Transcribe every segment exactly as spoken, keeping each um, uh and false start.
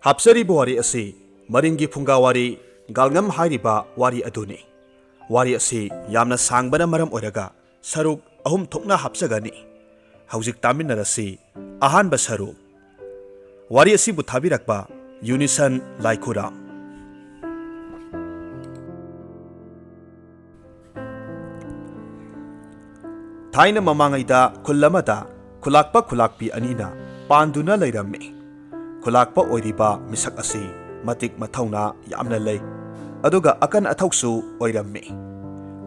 ꯍꯥꯞꯆꯔꯤꯕ ꯋꯥꯔꯤ ꯑꯁꯤ ꯃꯔꯤꯡꯒꯤ ꯐꯨꯡꯒꯥ ꯋꯥꯔꯤ ꯒꯥꯜꯉꯝ ꯍꯥꯏꯔꯤꯕ ꯋꯥꯔꯤ ꯑꯗꯨꯅꯤ꯫ ꯋꯥꯔꯤ ꯑꯁꯤ ꯌꯥꯝꯅ ꯁꯥꯡꯕꯅ ꯃꯔꯝ ꯑꯣꯏꯔꯒ ꯁꯔꯨꯛ ꯑꯍꯨꯝ ꯊꯣꯛꯅ ꯍꯥꯞꯆꯒꯅꯤ꯫ ꯍꯧꯖꯤꯛ ꯇꯥꯃꯤꯟꯅꯔꯁꯤ꯫ ꯑꯍꯥꯟꯕ ꯁꯔꯨꯛ꯫ ꯋꯥꯔꯤ ꯑꯁꯤꯕꯨ ꯊꯥꯕꯤꯔꯛꯄ ꯌꯨꯅꯤꯁꯟ ꯂꯥꯏꯈꯨꯔꯥꯝ꯫ ꯊꯥꯏꯅ ꯃꯃꯥꯡꯉꯩꯗ ꯈꯨꯜ ꯑꯃꯗ ꯈꯨꯂꯥꯛꯄ ꯈꯨꯂꯥꯛꯄꯤ ꯑꯅꯤꯅ ꯄꯥꯟꯗꯨꯅ ꯂꯩꯔꯝꯃꯤ꯫ ꯈꯨꯂꯥꯛꯄ ꯑꯣꯏꯔꯤꯕ ꯃꯤꯁꯛ ꯑꯁꯤ ꯃꯇꯤꯛ ꯃꯊꯧꯅꯥ ꯌꯥꯝꯅ ꯂꯩ, ꯑꯗꯨꯒ ꯑꯀꯟ ꯑꯊꯧꯁꯨ ꯑꯣꯏꯔꯝꯃꯤ꯫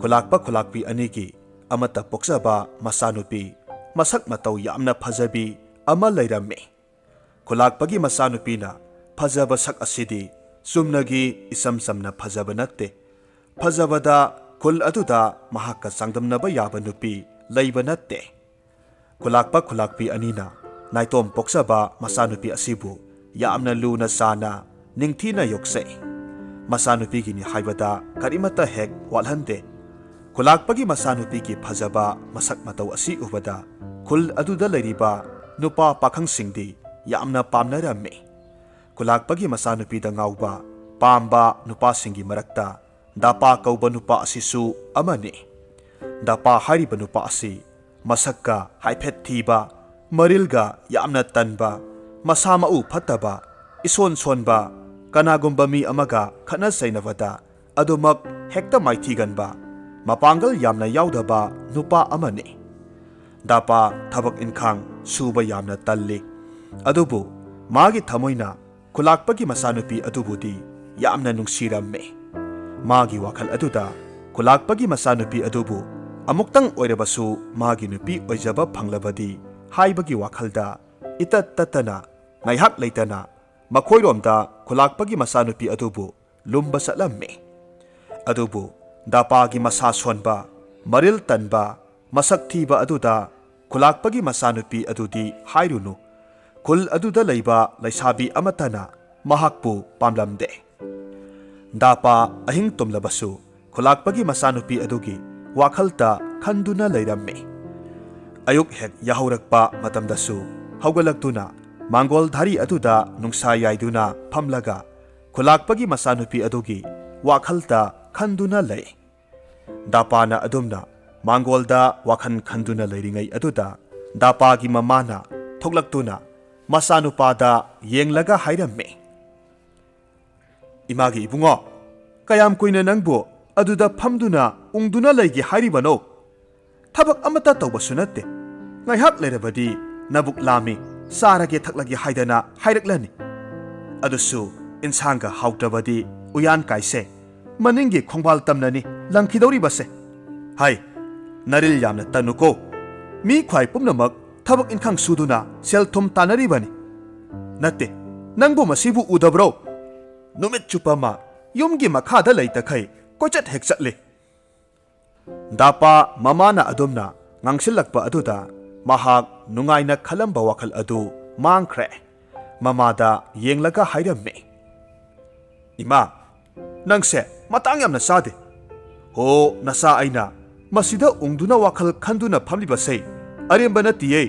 ꯈꯨꯂꯥꯛꯄ ꯈꯨꯂꯥꯛꯄꯤ ꯑꯅꯤꯒꯤ ꯑꯃꯠꯇ ꯄꯣꯛꯆꯕ ꯃꯆꯥꯅꯨꯄꯤ ꯃꯁꯛ ꯃꯇꯧ ꯌꯥꯝꯅ ꯐꯖꯕꯤ ꯑꯃ ꯂꯩꯔꯝꯃꯤ꯫ ꯈꯨꯂꯥꯛꯄꯒꯤ ꯃꯆꯥꯅꯨꯄꯤꯅ ꯐꯖꯕ ꯁꯛ ꯑꯁꯤꯗꯤ ꯆꯨꯝꯅꯒꯤ ꯏꯆꯝ ꯆꯝꯅ ꯐꯖꯕ ꯅꯠꯇꯦ꯫ ꯐꯖꯕꯗ ꯈꯨꯜ ꯑꯗꯨꯗ ꯃꯍꯥꯛꯀ ꯆꯥꯡꯗꯝꯅꯕ ꯌꯥꯕ ꯅꯨꯄꯤ ꯂꯩꯕ ꯅꯠꯇꯦ꯫ ꯈꯨꯂꯥꯛꯄ ꯈꯨꯂꯥꯛꯄꯤ ꯑꯅꯤꯅ ꯅꯥꯏꯇꯣꯝ ꯄꯣꯛꯆꯕ ꯃꯆꯥꯅꯨꯄꯤ ꯑꯁꯤꯕꯨ ꯌꯥꯝꯅ ꯂꯨꯅ ꯆꯥꯅ ꯅꯤꯡꯊꯤꯅ ꯌꯣꯛꯆꯩ꯫ ꯃꯆꯥꯅꯨꯄꯤꯒꯤꯅꯤ ꯍꯥꯏꯕꯗ ꯀꯔꯤꯃꯠꯇ ꯍꯦꯛ ꯋꯥꯠꯍꯟꯗꯦ꯫ ꯈꯨꯂꯥꯛꯄꯒꯤ ꯃꯆꯥꯅꯨꯄꯤꯒꯤ ꯐꯖꯕ ꯃꯁꯛ ꯃꯇꯧ ꯑꯁꯤ ꯎꯕꯗ ꯈꯨꯜ ꯑꯗꯨꯗ ꯂꯩꯔꯤꯕ ꯅꯨꯄꯥ ꯄꯥꯈꯪꯁꯤꯡꯗꯤ ꯌꯥꯝꯅ ꯄꯥꯝꯅꯔꯝꯃꯤ꯫ ꯈꯨꯂꯥꯛꯄꯒꯤ ꯃꯆꯥꯅꯨꯄꯤꯗ ꯉꯥꯎꯕ, ꯄꯥꯝꯕ ꯅꯨꯄꯥꯁꯤꯡꯒꯤ ꯃꯔꯛꯇ ꯗꯥꯄꯥ ꯀꯧꯕ ꯅꯨꯄꯥ ꯑꯁꯤꯁꯨ ꯑꯃꯅꯤ꯫ ꯗꯥꯄꯥ ꯍꯥꯏꯔꯤꯕ ꯅꯨꯄꯥ ꯑꯁꯤ ꯃꯁꯛꯀ ꯍꯥꯏꯐꯦꯠ ꯊꯤꯕ, ꯃꯔꯤꯜꯒ ꯌꯥꯝꯅ ꯇꯟꯕ, ꯃꯁꯥ ꯃꯎ ꯐꯠꯇꯕ, ꯏꯁꯣꯟ ꯁꯣꯟꯕ, ꯀꯅꯥꯒꯨꯝꯕ ꯃꯤ ꯑꯃꯒ ꯈꯠꯅ ꯆꯩꯅꯕꯗ ꯑꯗꯨꯃꯛ ꯍꯦꯛꯇ ꯃꯥꯏꯊꯤꯒꯟꯕ, ꯃꯄꯥꯡꯒꯜ ꯌꯥꯝꯅ ꯌꯥꯎꯗꯕ ꯅꯨꯄꯥ ꯑꯃꯅꯤ꯫ ꯗꯥꯄꯥ ꯊꯕꯛ ꯏꯟꯈꯥꯡ ꯁꯨꯕ ꯌꯥꯝꯅ ꯇꯜꯂꯤ, ꯑꯗꯨꯕꯨ ꯃꯥꯒꯤ ꯊꯃꯣꯏꯅ ꯈꯨꯂꯥꯛꯄꯒꯤ ꯃꯆꯥꯅꯨꯄꯤ ꯑꯗꯨꯕꯨꯗꯤ ꯌꯥꯝꯅ ꯅꯨꯡꯁꯤꯔꯝꯃꯤ꯫ ꯃꯥꯒꯤ ꯋꯥꯈꯜ ꯑꯗꯨꯗ ꯈꯨꯂꯥꯛꯄꯒꯤ ꯃꯆꯥꯅꯨꯄꯤ ꯑꯗꯨꯕꯨ ꯑꯃꯨꯛꯇꯪ ꯑꯣꯏꯔꯕꯁꯨ ꯃꯥꯒꯤ ꯅꯨꯄꯤ ꯑꯣꯏꯖꯕ ꯐꯪꯂꯕꯗꯤ ꯍꯥꯏꯕꯒꯤ ꯋꯥꯈꯜꯗ ꯏꯇꯠ ꯇꯠꯇꯅ ꯉꯥꯏꯍꯥꯛ ꯂꯩꯇꯅ ꯃꯈꯣꯏꯔꯣꯝꯗ ꯈꯨꯂꯥꯛꯄꯒꯤ ꯃꯆꯥꯅꯨꯄꯤ ꯑꯗꯨꯕꯨ ꯂꯨꯝꯕ ꯆꯠꯂꯝꯃꯤ꯫ ꯑꯗꯨꯕꯨ ꯗꯥꯄꯥꯒꯤ ꯃꯁꯥ ꯁꯣꯟꯕ, ꯃꯔꯤꯜ ꯇꯟꯕ, ꯃꯁꯛ ꯊꯤꯕ ꯑꯗꯨꯗ ꯈꯨꯂꯥꯛꯄꯒꯤ ꯃꯆꯥꯅꯨꯄꯤ ꯑꯗꯨꯗꯤ ꯍꯥꯏꯔꯨꯅꯨ꯫ ꯈꯨꯜ ꯑꯗꯨꯗ ꯂꯩꯕ ꯂꯩꯁꯥꯕꯤ ꯑꯃꯠꯇꯅ ꯃꯍꯥꯛꯄꯨ ꯄꯥꯝꯂꯝꯗꯦ꯫ ꯗꯥꯄꯥ ꯑꯍꯤꯡ ꯇꯨꯝꯂꯕꯁꯨ ꯈꯨꯂꯥꯛꯄꯒꯤ ꯃꯆꯥꯅꯨꯄꯤ ꯑꯗꯨꯒꯤ ꯋꯥꯈꯜꯇ ꯈꯟꯗꯨꯅ ꯂꯩꯔꯝꯃꯤ꯫ ꯑꯌꯨꯛ ꯍꯦꯛ ꯌꯥꯍꯧꯔꯛꯄ ꯃꯇꯝꯗꯁꯨ ꯍꯧꯒꯠꯂꯛꯇꯨꯅ ꯃꯥꯡꯒꯣꯜ ꯙꯥꯔꯤ ꯑꯗꯨꯗ ꯅꯨꯡꯁꯥ ꯌꯥꯏꯗꯨꯅ ꯐꯝꯂꯒ ꯈꯨꯂꯥꯛꯄꯒꯤ ꯃꯆꯥꯅꯨꯄꯤ ꯑꯗꯨꯒꯤ ꯋꯥꯈꯜꯗ ꯈꯟꯗꯨꯅ ꯂꯩ꯫ ꯗꯥꯄꯥꯅ ꯑꯗꯨꯝꯅ ꯃꯥꯡꯒꯣꯜꯗ ꯋꯥꯈꯜ ꯈꯟꯗꯨꯅ ꯂꯩꯔꯤꯉꯩ ꯑꯗꯨꯗ ꯗꯥꯄꯥꯒꯤ ꯃꯃꯥꯅ ꯊꯣꯛꯂꯛꯇꯨꯅ ꯃꯆꯥꯅꯨꯄꯥꯗ ꯌꯦꯡꯂꯒ ꯍꯥꯏꯔꯝꯃꯤ, "ꯏꯃꯥꯒꯤ ꯏꯕꯨꯡꯉꯣ, ꯀꯌꯥꯝ ꯀꯨꯏꯅ ꯅꯪꯕꯨ ꯑꯗꯨꯗ ꯐꯝꯗꯨꯅ ꯎꯪꯗꯨꯅ ꯂꯩꯒꯦ ꯍꯥꯏꯔꯤꯕꯅꯣ? ꯊꯕꯛ ꯑꯃꯠꯇ ꯇꯧꯕꯁꯨ ꯅꯠꯇꯦ꯫ ꯉꯥꯏꯍꯥꯛ ꯂꯩꯔꯕꯗꯤ ꯅꯕꯨꯛ ꯂꯥꯝꯃꯤ, ꯆꯥꯔꯒꯦ ꯊꯛꯂꯒꯦ ꯍꯥꯏꯗꯅ ꯍꯥꯏꯔꯛꯂꯅꯤ꯫ ꯑꯗꯨꯁꯨ ꯏꯟꯁꯥꯡꯒ ꯍꯥꯎꯇ꯭ꯔꯕꯗꯤ ꯎꯌꯥꯟ ꯀꯥꯏꯁꯦ, ꯃꯅꯤꯡꯒꯤ ꯈꯣꯡꯕꯥꯜ ꯇꯝꯅꯅꯤ ꯂꯪꯈꯤꯗꯧꯔꯤꯕꯁꯦ꯫ ꯍꯥꯏ, ꯅꯔꯤꯜ ꯌꯥꯝꯅ ꯇꯟꯅꯨꯀꯣ꯫ ꯃꯤ ꯈ꯭ꯋꯥꯏ ꯄꯨꯝꯅꯃꯛ ꯊꯕꯛ ꯏꯟꯈꯥꯡ ꯁꯨꯗꯨꯅ ꯁꯦꯜ ꯊꯨꯝ ꯇꯥꯟꯅꯔꯤꯕꯅꯤ꯫ ꯅꯠꯇꯦ, ꯅꯪꯕꯨ ꯃꯁꯤꯕꯨ ꯎꯗꯕ꯭ꯔꯣ? ꯅꯨꯃꯤꯠ ꯆꯨꯞꯄ ꯑꯃ ꯌꯨꯝꯒꯤ ꯃꯈꯥꯗ ꯂꯩꯇꯈꯩ ꯀꯣꯏꯆꯠ ꯍꯦꯛ ꯆꯠꯂꯤ꯫" ꯗꯥꯄꯥ ꯃꯃꯥꯅ ꯑꯗꯨꯝꯅ ꯉꯥꯡꯁꯤꯜꯂꯛꯄ ꯑꯗꯨꯗ ꯃꯍꯥꯛ ꯅꯨꯡꯉꯥꯏꯅ ꯈꯜꯂꯝꯕ ꯋꯥꯈꯜ ꯑꯗꯨ ꯃꯥꯡꯈ꯭ꯔꯦ꯫ ꯃꯃꯥꯗ ꯌꯦꯡꯂꯒ ꯍꯥꯏꯔꯝꯃꯤ, "ꯏꯃꯥ, ꯅꯪꯁꯦ ꯃꯇꯥꯡ ꯌꯥꯝꯅ ꯆꯥꯗꯦ꯫ ꯍꯣ, ꯅꯆꯥ ꯑꯩꯅ ꯃꯁꯤꯗ ꯎꯪꯗꯨꯅ ꯋꯥꯈꯜ ꯈꯟꯗꯨꯅ ꯐꯝꯂꯤꯕꯁꯦ ꯑꯔꯦꯝꯕ ꯅꯠꯇꯤꯌꯦ꯫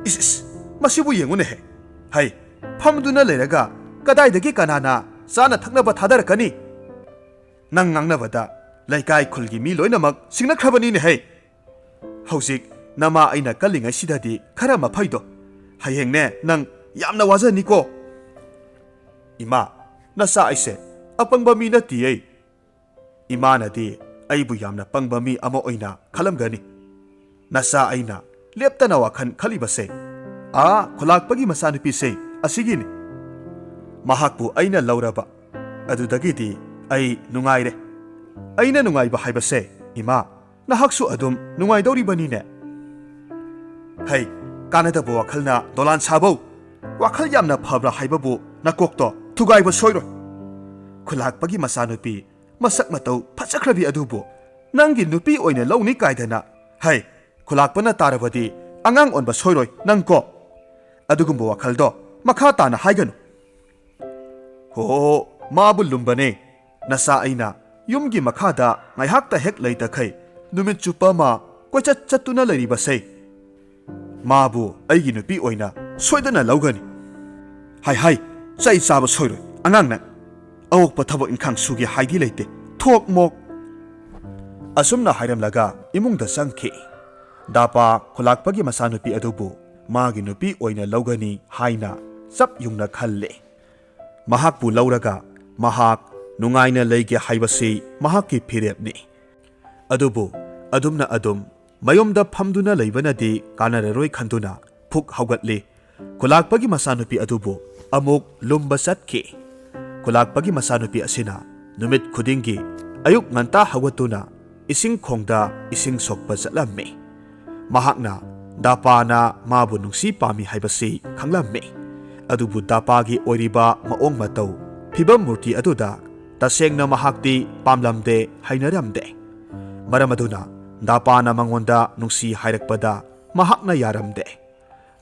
ꯏꯁ, ꯏꯁ, ꯃꯁꯤꯕꯨ ꯌꯦꯡꯉꯨꯅꯦꯍꯦ꯫ ꯍꯩ, ꯐꯝꯗꯨꯅ ꯂꯩꯔꯒ ꯀꯗꯥꯏꯗꯒꯤ ꯀꯅꯥꯅ ꯆꯥꯅ ꯊꯛꯅꯕ ꯊꯥꯗꯔꯛꯀꯅꯤ? ꯅꯪ ꯉꯥꯡꯅꯕꯗ ꯂꯩꯀꯥꯏ ꯈꯨꯜꯒꯤ ꯃꯤ ꯂꯣꯏꯅꯃꯛ ꯁꯤꯡꯅꯈ꯭ꯔꯕꯅꯤꯅꯦꯍꯦ꯫ ꯍꯧꯖꯤꯛ ꯅꯃꯥ ꯑꯩꯅ ꯀꯜꯂꯤꯉꯩꯁꯤꯗꯗꯤ ꯈꯔ ꯃꯐꯩꯗꯣ꯫ ꯍꯌꯦꯡꯅꯦ ꯅꯪ ꯌꯥꯝꯅ ꯋꯥꯖꯅꯤꯀꯣ꯫" "ꯏꯃꯥ, ꯅꯆꯥ ꯑꯩꯁꯦ ꯑꯄꯪꯕ ꯃꯤ ꯅꯠꯇꯤꯌꯦ꯫ ꯏꯃꯥꯅꯗꯤ ꯑꯩꯕꯨ ꯌꯥꯝꯅ ꯄꯪꯕ ꯃꯤ ꯑꯃ ꯑꯣꯏꯅ ꯈꯜꯂꯝꯒꯅꯤ꯫ ꯅꯆꯥ ꯑꯩꯅ ꯂꯦꯞꯇꯅ ꯋꯥꯈꯜ ꯈꯜꯂꯤꯕꯁꯦ ꯑꯥ ꯈꯨꯂꯥꯛꯄꯒꯤ ꯃꯆꯥꯅꯨꯄꯤꯁꯦ ꯑꯁꯤꯒꯤꯅꯤ꯫ ꯃꯍꯥꯛꯄꯨ ꯑꯩꯅ ꯂꯧꯔꯕ ꯑꯗꯨꯗꯒꯤꯗꯤ ꯑꯩ ꯅꯨꯡꯉꯥꯏꯔꯦ꯫ ꯑꯩꯅ ꯅꯨꯡꯉꯥꯏꯕ ꯍꯥꯏꯕꯁꯦ, ꯏꯃꯥ, ꯅꯍꯥꯛꯁꯨ ꯑꯗꯨꯝ ꯅꯨꯡꯉꯥꯏꯗꯧꯔꯤꯕꯅꯤꯅꯦ꯫ ꯍꯩ, ꯀꯥꯟꯅꯗꯕ ꯋꯥꯈꯜꯅ ꯗꯣꯂꯥꯟ ꯁꯥꯕꯧ꯫ ꯋꯥꯈꯜ ꯌꯥꯝꯅ ꯐꯕ꯭ꯔꯥ ꯍꯥꯏꯕꯕꯨ ꯅꯀꯣꯛꯇꯣ ꯊꯨꯒꯥꯏꯕ ꯁꯣꯏꯔꯣꯏ꯫ ꯈꯨꯂꯥꯛꯄꯒꯤ ꯃꯆꯥꯅꯨꯄꯤ ꯃꯁꯛ ꯃꯇꯧ ꯐꯖꯈ꯭ꯔꯕꯤ ꯑꯗꯨꯕꯨ ꯅꯪꯒꯤ ꯅꯨꯄꯤ ꯑꯣꯏꯅ ꯂꯧꯅꯤ ꯀꯥꯏꯗꯅ꯫ ꯍꯩ, ꯈꯨꯂꯥꯛꯄꯅ ꯇꯥꯔꯕꯗꯤ ꯑꯉꯥꯡ ꯑꯣꯟꯕ ꯁꯣꯏꯔꯣꯏ ꯅꯪꯀꯣ꯫ ꯑꯗꯨꯒꯨꯝꯕ ꯋꯥꯈꯜꯗꯣ ꯃꯈꯥ ꯇꯥꯅ ꯍꯥꯏꯒꯅꯨ꯫" "ꯍꯣ, ꯃꯥꯕꯨ ꯂꯨꯝꯕꯅꯦ꯫ ꯅꯆꯥ ꯑꯩꯅ ꯌꯨꯝꯒꯤ ꯃꯈꯥꯗ ꯉꯥꯏꯍꯥꯛꯇ ꯍꯦꯛ ꯂꯩꯇꯈꯩ ꯅꯨꯃꯤꯠ ꯆꯨꯞꯄ ꯑꯃ ꯀꯣꯏꯆꯠ ꯆꯠꯇꯨꯅ ꯂꯩꯔꯤꯕꯁꯦ꯫ ꯃꯥꯕꯨ ꯑꯩꯒꯤ ꯅꯨꯄꯤ ꯑꯣꯏꯅ "ꯁꯣꯏꯗꯅ ꯂꯧꯒꯅꯤ꯫ ꯍꯥꯏ ꯍꯥꯏ, ꯆꯩ ꯆꯥꯕ ꯁꯣꯏꯔꯣꯏ ꯑꯉꯥꯡ ꯅꯪ꯫ ꯑꯋꯣꯛꯄ ꯊꯕꯛ ꯏꯪꯈꯥꯡ ꯁꯨꯒꯦ ꯍꯥꯏꯗꯤ ꯂꯩꯇꯦ, ꯊꯣꯛ ꯃꯣꯛ"꯫ ꯑꯁꯨꯝꯅ ꯍꯥꯏꯔꯝꯂꯒ ꯏꯃꯨꯡꯗ ꯆꯪꯈꯤ꯫ ꯗꯥꯄꯥ ꯈꯨꯂꯥꯛꯄꯒꯤ ꯃꯆꯥꯅꯨꯄꯤ ꯑꯗꯨꯕꯨ ꯃꯥꯒꯤ ꯅꯨꯄꯤ ꯑꯣꯏꯅ ꯂꯧꯒꯅꯤ ꯍꯥꯏꯅ ꯆꯞ ꯌꯨꯡꯅ ꯈꯜꯂꯦ꯫ ꯃꯍꯥꯛꯄꯨ ꯂꯧꯔꯒ ꯃꯍꯥꯛ ꯅꯨꯡꯉꯥꯏꯅ ꯂꯩꯒꯦ ꯍꯥꯏꯕꯁꯤ ꯃꯍꯥꯛꯀꯤ ꯐꯤꯔꯦꯞꯅꯤ꯫ ꯑꯗꯨꯕꯨ ꯑꯗꯨꯝꯅ ꯑꯗꯨꯝ ꯃꯌꯨꯝꯗ ꯐꯝꯗꯨꯅ ꯂꯩꯕꯅꯗꯤ ꯀꯥꯟꯅꯔꯔꯣꯏ ꯈꯟꯗꯨꯅ ꯐꯨꯛ ꯍꯧꯒꯠꯂꯤ꯫ ꯈꯨꯂꯥꯛꯄꯒꯤ ꯃꯆꯥꯅꯨꯄꯤ ꯑꯗꯨꯕꯨ ꯑꯃꯨꯛ ꯂꯨꯝꯕ ꯆꯠꯈꯤ꯫ ꯈꯨꯂꯥꯛꯄꯒꯤ ꯃꯆꯥꯅꯨꯄꯤ ꯑꯁꯤꯅ ꯅꯨꯃꯤꯠ ꯈꯨꯗꯤꯡꯒꯤ ꯑꯌꯨꯛ ꯉꯟꯇꯥ ꯍꯧꯒꯠꯇꯨꯅ ꯏꯁꯤꯡ ꯈꯣꯡꯗ ꯏꯁꯤꯡ ꯁꯣꯛꯄ ꯆꯠꯂꯝꯃꯤ꯫ ꯃꯍꯥꯛꯅ ꯗꯥꯄꯥꯅ ꯃꯥꯕꯨ ꯅꯨꯡꯁꯤ ꯄꯥꯝꯃꯤ ꯍꯥꯏꯕꯁꯤ ꯈꯪꯂꯝꯃꯤ꯫ ꯑꯗꯨꯕꯨ ꯗꯥꯄꯥꯒꯤ ꯑꯣꯏꯔꯤꯕ ꯃꯑꯣꯡ ꯃꯇꯧ, ꯐꯤꯕꯝ ꯃꯨꯔꯇꯤ ꯑꯗꯨꯗ ꯇꯁꯦꯡꯅ ꯃꯍꯥꯛꯇꯤ ꯄꯥꯝꯂꯝꯗꯦ, ꯍꯩꯅꯔꯝꯗꯦ꯫ ꯃꯔꯝ ꯑꯗꯨꯅ ꯗꯥꯄꯥꯅ ꯃꯉꯣꯟꯗ ꯅꯨꯡꯁꯤ ꯍꯥꯏꯔꯛꯄꯗ ꯃꯍꯥꯛꯅ ꯌꯥꯔꯝꯗꯦ꯫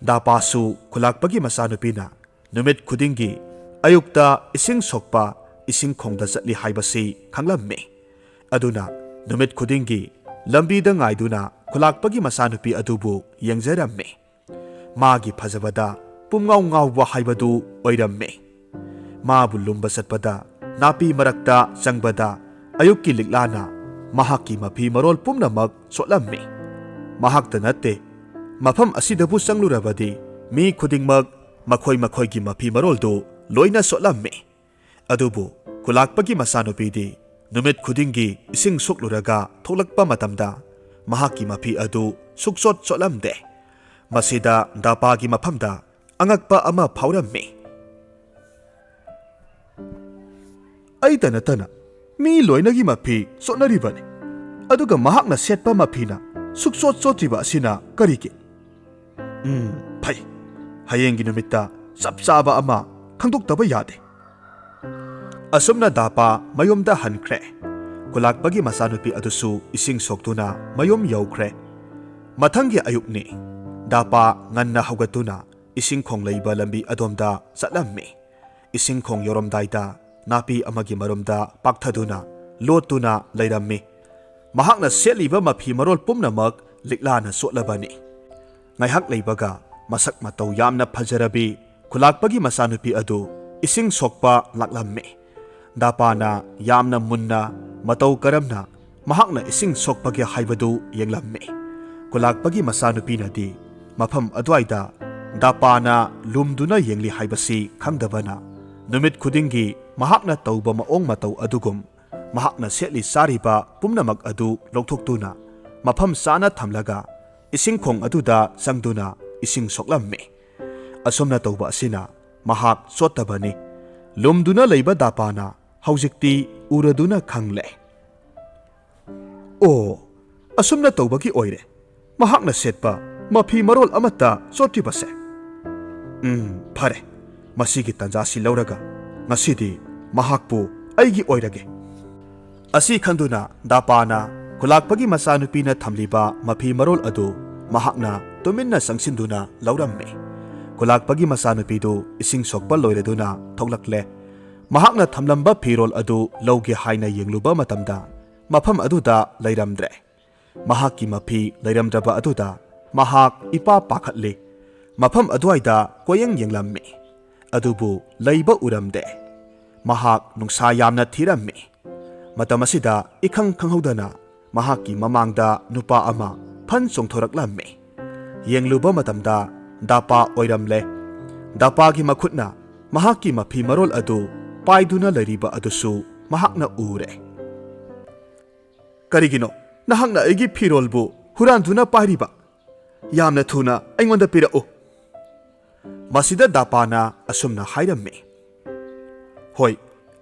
ꯗꯥꯄꯥꯁꯨ ꯈꯨꯂꯥꯛꯄꯒꯤ ꯃꯆꯥꯅꯨꯄꯤꯅ ꯅꯨꯃꯤꯠ ꯈꯨꯗꯤꯡꯒꯤ ꯑꯌꯨꯛꯇ ꯏꯁꯤꯡ ꯁꯣꯛꯄ ꯏꯁꯤꯡ ꯈꯣꯡꯗ ꯆꯠꯂꯤ ꯍꯥꯏꯕꯁꯤ ꯈꯪꯂꯝꯃꯤ꯫ ꯑꯗꯨꯅ ꯅꯨꯃꯤꯠ ꯈꯨꯗꯤꯡꯒꯤ ꯂꯝꯕꯤꯗ ꯉꯥꯏꯗꯨꯅ ꯈꯨꯂꯥꯛꯄꯒꯤ ꯃꯆꯥꯅꯨꯄꯤ ꯑꯗꯨꯕꯨ ꯌꯦꯡꯖꯔꯝꯃꯤ꯫ ꯃꯥꯒꯤ ꯐꯖꯕꯗ ꯄꯨꯝꯉꯥꯎ ꯉꯥꯎꯕ ꯍꯥꯏꯕꯗꯨ ꯑꯣꯏꯔꯝꯃꯤ꯫ ꯃꯥꯕꯨ ꯂꯨꯝꯕ ꯆꯠꯄꯗ ꯅꯥꯄꯤ ꯃꯔꯛꯇ ꯆꯪꯕꯗ ꯑꯌꯨꯛꯀꯤ ꯂꯤꯛꯂꯥꯅ ꯃꯍꯥꯛꯀꯤ ꯃꯐꯤ ꯃꯔꯣꯜ ꯄꯨꯝꯅꯃꯛ ꯆꯣꯠꯂꯝꯃꯤ꯫ ꯃꯍꯥꯛꯇ ꯅꯠꯇꯦ, ꯃꯐꯝ ꯑꯁꯤꯗꯕꯨ ꯆꯪꯂꯨꯔꯕꯗꯤ ꯃꯤ ꯈꯨꯗꯤꯡꯃꯛ ꯃꯈꯣꯏ ꯃꯈꯣꯏꯒꯤ ꯃꯐꯤ ꯃꯔꯣꯜꯗꯨ ꯂꯣꯏꯅ ꯆꯣꯠꯂꯝꯃꯤ꯫ ꯑꯗꯨꯕꯨ ꯈꯨꯂꯥꯛꯄꯒꯤ ꯃꯆꯥꯅꯨꯄꯤꯗꯤ ꯅꯨꯃꯤꯠ ꯈꯨꯗꯤꯡꯒꯤ ꯏꯁꯤꯡ ꯁꯣꯛꯂꯨꯔꯒ ꯊꯣꯛꯂꯛꯄ ꯃꯇꯝꯗ ꯃꯍꯥꯛꯀꯤ ꯃꯐꯤ ꯑꯗꯨ ꯁꯨꯛꯆꯣꯠ ꯆꯣꯠꯂꯝꯗꯦ꯫ ꯃꯁꯤꯗ ꯗꯥꯄꯥꯒꯤ ꯃꯐꯝꯗ ꯑꯉꯛꯄ ꯑꯃ ꯐꯥꯎꯔꯝꯃꯤ꯫ "ꯑꯩꯇ ꯅꯠꯇꯅ ꯃꯤ ꯂꯣꯏꯅꯒꯤ ꯃꯐꯤ ꯆꯣꯠꯅꯔꯤꯕꯅꯤ, ꯑꯗꯨꯒ ꯃꯍꯥꯛꯅ ꯁꯦꯠꯄ ꯃꯐꯤꯅ ꯁꯨꯛꯆꯣꯠ ꯆꯣꯠꯇ꯭ꯔꯤꯕ ꯑꯁꯤꯅ ꯀꯔꯤꯒꯤ? ꯎꯝ, ꯐꯩ꯫ ꯍꯌꯦꯡꯒꯤ ꯅꯨꯃꯤꯠꯇ ꯆꯞ ꯆꯥꯕ ꯑꯃ ꯈꯪꯗꯣꯛꯇꯕ ꯌꯥꯗꯦ"꯫ ꯑꯁꯨꯝꯅ ꯗꯥꯄꯥ ꯃꯌꯨꯝꯗ ꯍꯟꯈ꯭ꯔꯦ꯫ ꯈꯨꯂꯥꯛꯄꯒꯤ ꯃꯆꯥꯅꯨꯄꯤ ꯑꯗꯨꯁꯨ ꯏꯁꯤꯡ ꯁꯣꯛꯇꯨꯅ ꯃꯌꯨꯝ ꯌꯧꯈ꯭ꯔꯦ꯫ ꯃꯊꯪꯒꯤ ꯑꯌꯨꯛꯅꯤ꯫ ꯗꯥꯄꯥ ꯉꯟꯅ ꯍꯧꯒꯠꯇꯨꯅ ꯏꯁꯤꯡ ꯈꯣꯡ ꯂꯩꯕ ꯂꯝꯕꯤ ꯑꯗꯣꯝꯗ ꯆꯠꯂꯝꯃꯤ꯫ ꯏꯁꯤꯡ ꯈꯣꯡ ꯌꯧꯔꯝꯗꯥꯏꯗ ꯅꯥꯄꯤ ꯑꯃꯒꯤ ꯃꯔꯨꯝꯗ ꯄꯥꯛꯊꯗꯨꯅ ꯂꯣꯠꯇꯨꯅ ꯂꯩꯔꯝꯃꯤ꯫ ꯃꯍꯥꯛꯅ ꯁꯦꯠꯂꯤꯕ ꯃꯐꯤ ꯃꯔꯣꯜ ꯄꯨꯝꯅꯃꯛ ꯂꯤꯛꯂꯥꯅ ꯆꯣꯠꯂꯕꯅꯤ꯫ ꯉꯥꯏꯍꯥꯛ ꯂꯩꯕꯒ ꯃꯁꯛ ꯃꯇꯧ ꯌꯥꯝꯅ ꯐꯖꯔꯕꯤ ꯈꯨꯂꯥꯛꯄꯒꯤ ꯃꯆꯥꯅꯨꯄꯤ ꯑꯗꯨ ꯏꯁꯤꯡ ꯁꯣꯛꯄ ꯂꯥꯛꯂꯝꯃꯤ꯫ ꯗꯥꯄꯥꯅ ꯌꯥꯝꯅ ꯃꯨꯟꯅ ꯃꯇꯧ ꯀꯔꯝꯅ ꯃꯍꯥꯛꯅ ꯏꯁꯤꯡ ꯁꯣꯛꯄꯒꯦ ꯍꯥꯏꯕꯗꯨ ꯌꯦꯡꯂꯝꯃꯤ꯫ ꯈꯨꯂꯥꯛꯄꯒꯤ ꯃꯆꯥꯅꯨꯄꯤꯅꯗꯤ ꯃꯐꯝ ꯑꯗꯨꯋꯥꯏꯗ ꯗꯥꯄꯥꯅ ꯂꯨꯝꯗꯨꯅ ꯌꯦꯡꯂꯤ ꯍꯥꯏꯕꯁꯤ ꯈꯪꯗꯕꯅ, ꯅꯨꯃꯤꯠ ꯈꯨꯗꯤꯡꯒꯤ ꯃꯍꯥꯛꯅ ꯇꯧꯕ ꯃꯑꯣꯡ ꯃꯇꯧ ꯑꯗꯨꯒꯨꯝ ꯃꯍꯥꯛꯅ ꯁꯦꯠꯂꯤ ꯆꯥꯔꯤꯕ ꯄꯨꯝꯅꯃꯛ ꯑꯗꯨ ꯂꯧꯊꯣꯛꯇꯨꯅ ꯃꯐꯝ ꯆꯥꯅ ꯊꯝꯂꯒ ꯏꯁꯤꯡꯈꯣꯡ ꯑꯗꯨꯗ ꯆꯪꯗꯨꯅ ꯏꯁꯤꯡ ꯁꯣꯛꯂꯝꯃꯤ꯫ ꯑꯁꯨꯝꯅ ꯇꯧꯕ ꯑꯁꯤꯅ ꯃꯍꯥꯛ ꯆꯣꯠꯇꯕꯅꯤ꯫ ꯂꯨꯝꯗꯨꯅ ꯂꯩꯕ ꯗꯥꯄꯥꯅ ꯍꯧꯖꯤꯛꯇꯤ ꯎꯔꯗꯨꯅ ꯈꯪꯂꯦ꯫ ꯑꯣ, ꯑꯁꯨꯝꯅ ꯇꯧꯕꯒꯤ ꯑꯣꯏꯔꯦ ꯃꯍꯥꯛꯅ ꯁꯦꯠꯄ ꯃꯐꯤ ꯃꯔꯣꯜ ꯑꯃꯠꯇ ꯆꯣꯠꯇ꯭ꯔꯤꯕꯁꯦ꯫ ꯎꯝ, ꯐꯔꯦ, ꯃꯁꯤꯒꯤ ꯇꯥꯟꯖꯥꯁꯤ ꯂꯧꯔꯒ ꯉꯁꯤꯗꯤ ꯃꯍꯥꯛꯄꯨ ꯑꯩꯒꯤ ꯑꯣꯏꯔꯒꯦ꯫ ꯑꯁꯤ ꯈꯪꯗꯨꯅ ꯗꯥꯄꯥꯅ ꯈꯨꯂꯥꯛꯄꯒꯤ ꯃꯆꯥꯅꯨꯄꯤꯅ ꯊꯝꯂꯤꯕ ꯃꯐꯤ ꯃꯔꯣꯜ ꯑꯗꯨ ꯃꯍꯥꯛꯅ ꯇꯨꯃꯤꯟꯅ ꯆꯪꯁꯤꯟꯗꯨꯅ ꯂꯧꯔꯝꯃꯤ꯫ ꯈꯨꯂꯥꯛꯄꯒꯤ ꯃꯆꯥꯅꯨꯄꯤꯗꯨ ꯏꯁꯤꯡ ꯁꯣꯛꯄ ꯂꯣꯏꯔꯗꯨꯅ ꯊꯣꯛꯂꯛꯂꯦ꯫ ꯃꯍꯥꯛꯅ ꯊꯝꯂꯝꯕ ꯐꯤꯔꯣꯜ ꯑꯗꯨ ꯂꯧꯒꯦ ꯍꯥꯏꯅ ꯌꯦꯡꯂꯨꯕ ꯃꯇꯝꯗ ꯃꯐꯝ ꯑꯗꯨꯗ ꯂꯩꯔꯝꯗ꯭ꯔꯦ꯫ ꯃꯍꯥꯛꯀꯤ ꯃꯐꯤ ꯂꯩꯔꯝꯗ꯭ꯔꯕ ꯑꯗꯨꯗ ꯃꯍꯥꯛ ꯏꯄꯥ ꯄꯥꯈꯠꯂꯤ꯫ ꯃꯐꯝ ꯑꯗꯨꯋꯥꯏꯗ ꯀꯣꯌꯦꯡ ꯌꯦꯡꯂꯝꯃꯤ, ꯑꯗꯨꯕꯨ ꯂꯩꯕ ꯎꯔꯝꯗꯦ꯫ ꯃꯍꯥꯛ ꯅꯨꯡꯁꯥ ꯌꯥꯝꯅ ꯊꯤꯔꯝꯃꯤ꯫ ꯃꯇꯝ ꯑꯁꯤꯗ ꯏꯈꯪ ꯈꯪꯍꯧꯗꯅ ꯃꯍꯥꯛꯀꯤ ꯃꯃꯥꯡꯗ ꯅꯨꯄꯥ ꯑꯃ ꯐꯟ ꯆꯣꯡꯊꯣꯔꯛꯂꯝꯃꯤ꯫ ꯌꯦꯡꯂꯨꯕ ꯃꯇꯝꯗ ꯗꯥꯄꯥ ꯑꯣꯏꯔꯝꯂꯦ꯫ ꯗꯥꯄꯥꯒꯤ ꯃꯈꯨꯠꯅ ꯃꯍꯥꯛꯀꯤ ꯃꯐꯤ ꯃꯔꯣꯜ ꯑꯗꯨ ꯄꯥꯏꯗꯨꯅ ꯂꯩꯔꯤꯕ ꯑꯗꯨꯁꯨ ꯃꯍꯥꯛꯅ ꯎꯔꯦ꯫ "ꯀꯔꯤꯒꯤꯅꯣ ꯅꯍꯥꯛꯅ ꯑꯩꯒꯤ ꯐꯤꯔꯣꯜꯕꯨ ꯍꯨꯔꯥꯟꯗꯨꯅ ꯄꯥꯏꯔꯤꯕ? ꯌꯥꯝꯅ ꯊꯨꯅ ꯑꯩꯉꯣꯟꯗ ꯄꯤꯔꯛꯎ!" ꯃꯁꯤꯗ ꯗꯥꯄꯥꯅ ꯑꯁꯨꯝꯅ ꯍꯥꯏꯔꯝꯃꯤ, "ꯍꯣꯏ,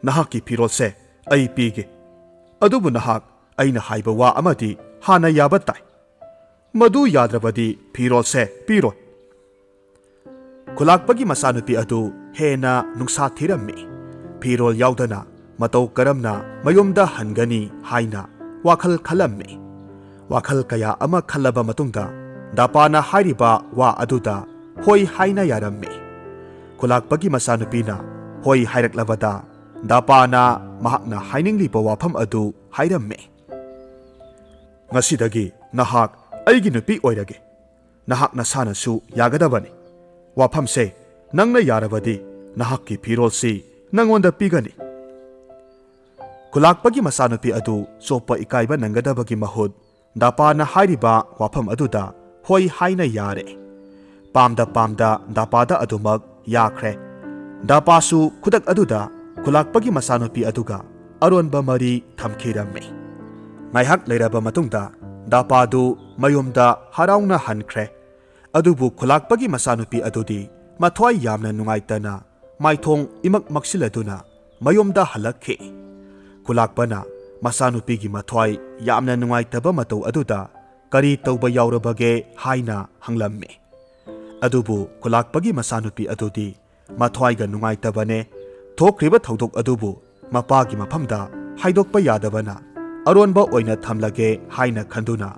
ꯅꯍꯥꯛꯀꯤ ꯐꯤꯔꯣꯜꯁꯦ ꯑꯩ ꯄꯤꯒꯦ, ꯑꯗꯨꯕꯨ ꯅꯍꯥꯛ ꯑꯩꯅ ꯍꯥꯏꯕ ꯋꯥ ꯑꯃꯗꯤ ꯍꯥꯟꯅ ꯌꯥꯕ ꯇꯥꯏ꯫ ꯃꯗꯨ ꯌꯥꯗ꯭ꯔꯕꯗꯤ ꯐꯤꯔꯣꯜꯁꯦ ꯄꯤꯔꯣꯏ꯫" ꯈꯨꯂꯥꯛꯄꯒꯤ ꯃꯆꯥꯅꯨꯄꯤ ꯑꯗꯨ ꯍꯦꯟꯅ ꯅꯨꯡꯁꯥ ꯊꯤꯔꯝꯃꯤ꯫ ꯐꯤꯔꯣꯜ ꯌꯥꯎꯗꯅ ꯃꯇꯧ ꯀꯔꯝꯅ ꯃꯌꯨꯝꯗ ꯍꯟꯒꯅꯤ ꯍꯥꯏꯅ ꯋꯥꯈꯜ ꯈꯜꯂꯝꯃꯤ꯫ ꯋꯥꯈꯜ ꯀꯌꯥ ꯑꯃ ꯈꯜꯂꯕ ꯃꯇꯨꯡꯗ ꯗꯥꯄꯥꯅ ꯍꯥꯏꯔꯤꯕ ꯋꯥ ꯑꯗꯨꯗ ꯍꯣꯏ ꯍꯥꯏꯅ ꯌꯥꯔꯝꯃꯤ꯫ ꯈꯨꯂꯥꯛꯄꯒꯤ ꯃꯆꯥꯅꯨꯄꯤꯅ ꯍꯣꯏ ꯍꯥꯏꯔꯛꯂꯕꯗ ꯗꯥꯄꯥꯅ ꯃꯍꯥꯛꯅ ꯍꯥꯏꯅꯤꯡꯂꯤꯕ ꯋꯥꯐꯝ ꯑꯗꯨ ꯍꯥꯏꯔꯝꯃꯤ꯫ "ꯉꯁꯤꯗꯒꯤ ꯅꯍꯥꯛ ꯑꯩꯒꯤ ꯅꯨꯄꯤ ꯑꯣꯏꯔꯒꯦ꯫ ꯅꯍꯥꯛ ꯅꯁꯥꯅꯁꯨ ꯌꯥꯒꯗꯕꯅꯤ꯫ ꯋꯥꯐꯝꯁꯦ, ꯅꯪꯅ ꯌꯥꯔꯕꯗꯤ ꯅꯍꯥꯛꯀꯤ ꯐꯤꯔꯣꯜꯁꯤ ꯅꯪꯉꯣꯟꯗ ꯄꯤꯒꯅꯤ꯫ ꯈꯨꯂꯥꯛꯄꯒꯤ ꯃꯆꯥꯅꯨꯄꯤ ꯑꯗꯨ ꯆꯣꯞꯄ ꯏꯀꯥꯏꯕ ꯅꯪꯒꯗꯕꯒꯤ ꯃꯍꯨꯠ, ꯗꯥꯄꯥꯅ ꯍꯥꯏꯔꯤꯕ ꯋꯥꯐꯝ ꯑꯗꯨꯗ ꯍꯣꯏ ꯍꯥꯏꯅ ꯌꯥꯔꯦ꯫ ꯄꯥꯝꯗ ꯄꯥꯝꯗ ꯗꯥꯄꯥꯗ ꯑꯗꯨꯃꯛ ꯌꯥꯈ꯭ꯔꯦ꯫ ꯗꯥꯄꯥꯁꯨ ꯈꯨꯗꯛ ꯑꯗꯨꯗ ꯈꯨꯂꯥꯛꯄꯒꯤ ꯃꯆꯥꯅꯨꯄꯤ ꯑꯗꯨꯒ ꯑꯔꯣꯟꯕ ꯃꯔꯤ ꯊꯝꯈꯤꯔꯝꯃꯤ꯫ ꯉꯥꯏꯍꯥꯛ ꯂꯩꯔꯕ ꯃꯇꯨꯡꯗ ꯗꯥꯄꯥꯗꯨ ꯃꯌꯨꯝꯗ ꯍꯔꯥꯎꯅ ꯍꯟꯈ꯭ꯔꯦ꯫ ꯑꯗꯨꯕꯨ ꯈꯨꯂꯥꯛꯄꯒꯤ ꯃꯆꯥꯅꯨꯄꯤ ꯑꯗꯨꯗꯤ ꯃꯊ꯭ꯋꯥꯏ ꯌꯥꯝꯅ ꯅꯨꯡꯉꯥꯏꯇꯅ ꯃꯥꯏꯊꯣꯡ ꯏꯃꯛ ꯃꯛꯁꯤꯜꯂꯗꯨꯅ ꯃꯌꯨꯝꯗ ꯍꯜꯂꯛꯈꯤ꯫ ꯈꯨꯂꯥꯛꯄꯅ ꯃꯆꯥꯅꯨꯄꯤꯒꯤ ꯃꯊ꯭ꯋꯥꯏ ꯌꯥꯝꯅ ꯅꯨꯡꯉꯥꯏꯇꯕ ꯃꯇꯧ ꯑꯗꯨꯗ ꯀꯔꯤ ꯇꯧꯕ ꯌꯥꯎꯔꯕꯒꯦ ꯍꯥꯏꯅ ꯍꯪꯂꯝꯃꯤ꯫ ꯑꯗꯨꯕꯨ ꯈꯨꯂꯥꯛꯄꯒꯤ ꯃꯆꯥꯅꯨꯄꯤ ꯑꯗꯨꯗꯤ ꯃꯊ꯭ꯋꯥꯏꯒ ꯅꯨꯡꯉꯥꯏꯇꯕꯅꯦ꯫ ꯊꯣꯛꯈ꯭ꯔꯤꯕ ꯊꯧꯗꯣꯛ ꯑꯗꯨꯕꯨ ꯃꯄꯥꯒꯤ ꯃꯐꯝꯗ ꯍꯥꯏꯗꯣꯛꯄ ꯌꯥꯗꯕꯅ ꯑꯔꯣꯟꯕ ꯑꯣꯏꯅ ꯊꯝꯂꯒꯦ ꯍꯥꯏꯅ ꯈꯟꯗꯨꯅ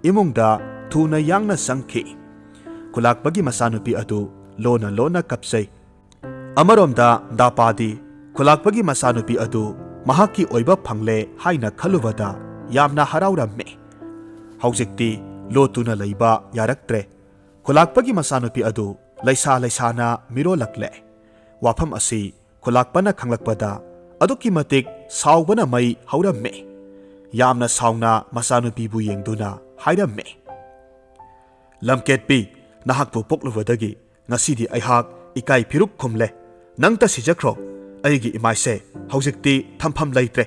ꯏꯃꯨꯡꯗ ꯊꯨꯅ ꯌꯥꯡꯅ ꯆꯪꯈꯤ꯫ ꯈꯨꯂꯥꯛꯄꯒꯤ ꯃꯆꯥꯅꯨꯄꯤ ꯑꯗꯨ ꯂꯣꯟꯅ ꯂꯣꯟꯅ ꯀꯞꯆꯩ꯫ ꯑꯃꯔꯣꯝꯗ ꯗꯥꯄꯥꯗꯤ ꯈꯨꯂꯥꯛꯄꯒꯤ ꯃꯆꯥꯅꯨꯄꯤ ꯑꯗꯨ ꯃꯍꯥꯛꯀꯤ ꯑꯣꯏꯕ ꯐꯪꯂꯦ ꯍꯥꯏꯅ ꯈꯜꯂꯨꯕꯗ ꯌꯥꯝꯅ ꯍꯔꯥꯎꯔꯝꯃꯤ꯫ ꯍꯧꯖꯤꯛꯇꯤ ꯂꯣꯠꯇꯨꯅ ꯂꯩꯕ ꯌꯥꯔꯛꯇ꯭ꯔꯦ꯫ ꯈꯨꯂꯥꯛꯄꯒꯤ ꯃꯆꯥꯅꯨꯄꯤ ꯑꯗꯨ ꯂꯩꯁꯥ ꯂꯩꯁꯥꯅ ꯃꯤꯔꯣꯜꯂꯛꯂꯦ꯫ ꯋꯥꯐꯝ ꯑꯁꯤ ꯈꯨꯂꯥꯛꯄꯅ ꯈꯪꯂꯛꯄꯗ ꯑꯗꯨꯛꯀꯤ ꯃꯇꯤꯛ ꯁꯥꯎꯕꯅ ꯃꯩ ꯍꯧꯔꯝꯃꯤ꯫ ꯌꯥꯝꯅ ꯁꯥꯎꯅ ꯃꯆꯥꯅꯨꯄꯤꯕꯨ ꯌꯦꯡꯗꯨꯅ ꯍꯥꯏꯔꯝꯃꯤ, "ꯂꯝꯀꯦꯠꯄꯤ, ꯅꯍꯥꯛꯄꯨ ꯄꯣꯛꯂꯨꯕꯗꯒꯤ ꯉꯁꯤꯗꯤ ꯑꯩꯍꯥꯛ ꯏꯀꯥꯏ ꯐꯤꯔꯨꯛ ꯈꯨꯝꯂꯦ꯫ ꯅꯪꯇ ꯁꯤꯖꯈ꯭ꯔꯣ꯫ ꯑꯩꯒꯤ ꯏꯃꯥꯏꯁꯦ ꯍꯧꯖꯤꯛꯇꯤ ꯊꯝꯐꯝ ꯂꯩꯇ꯭ꯔꯦ꯫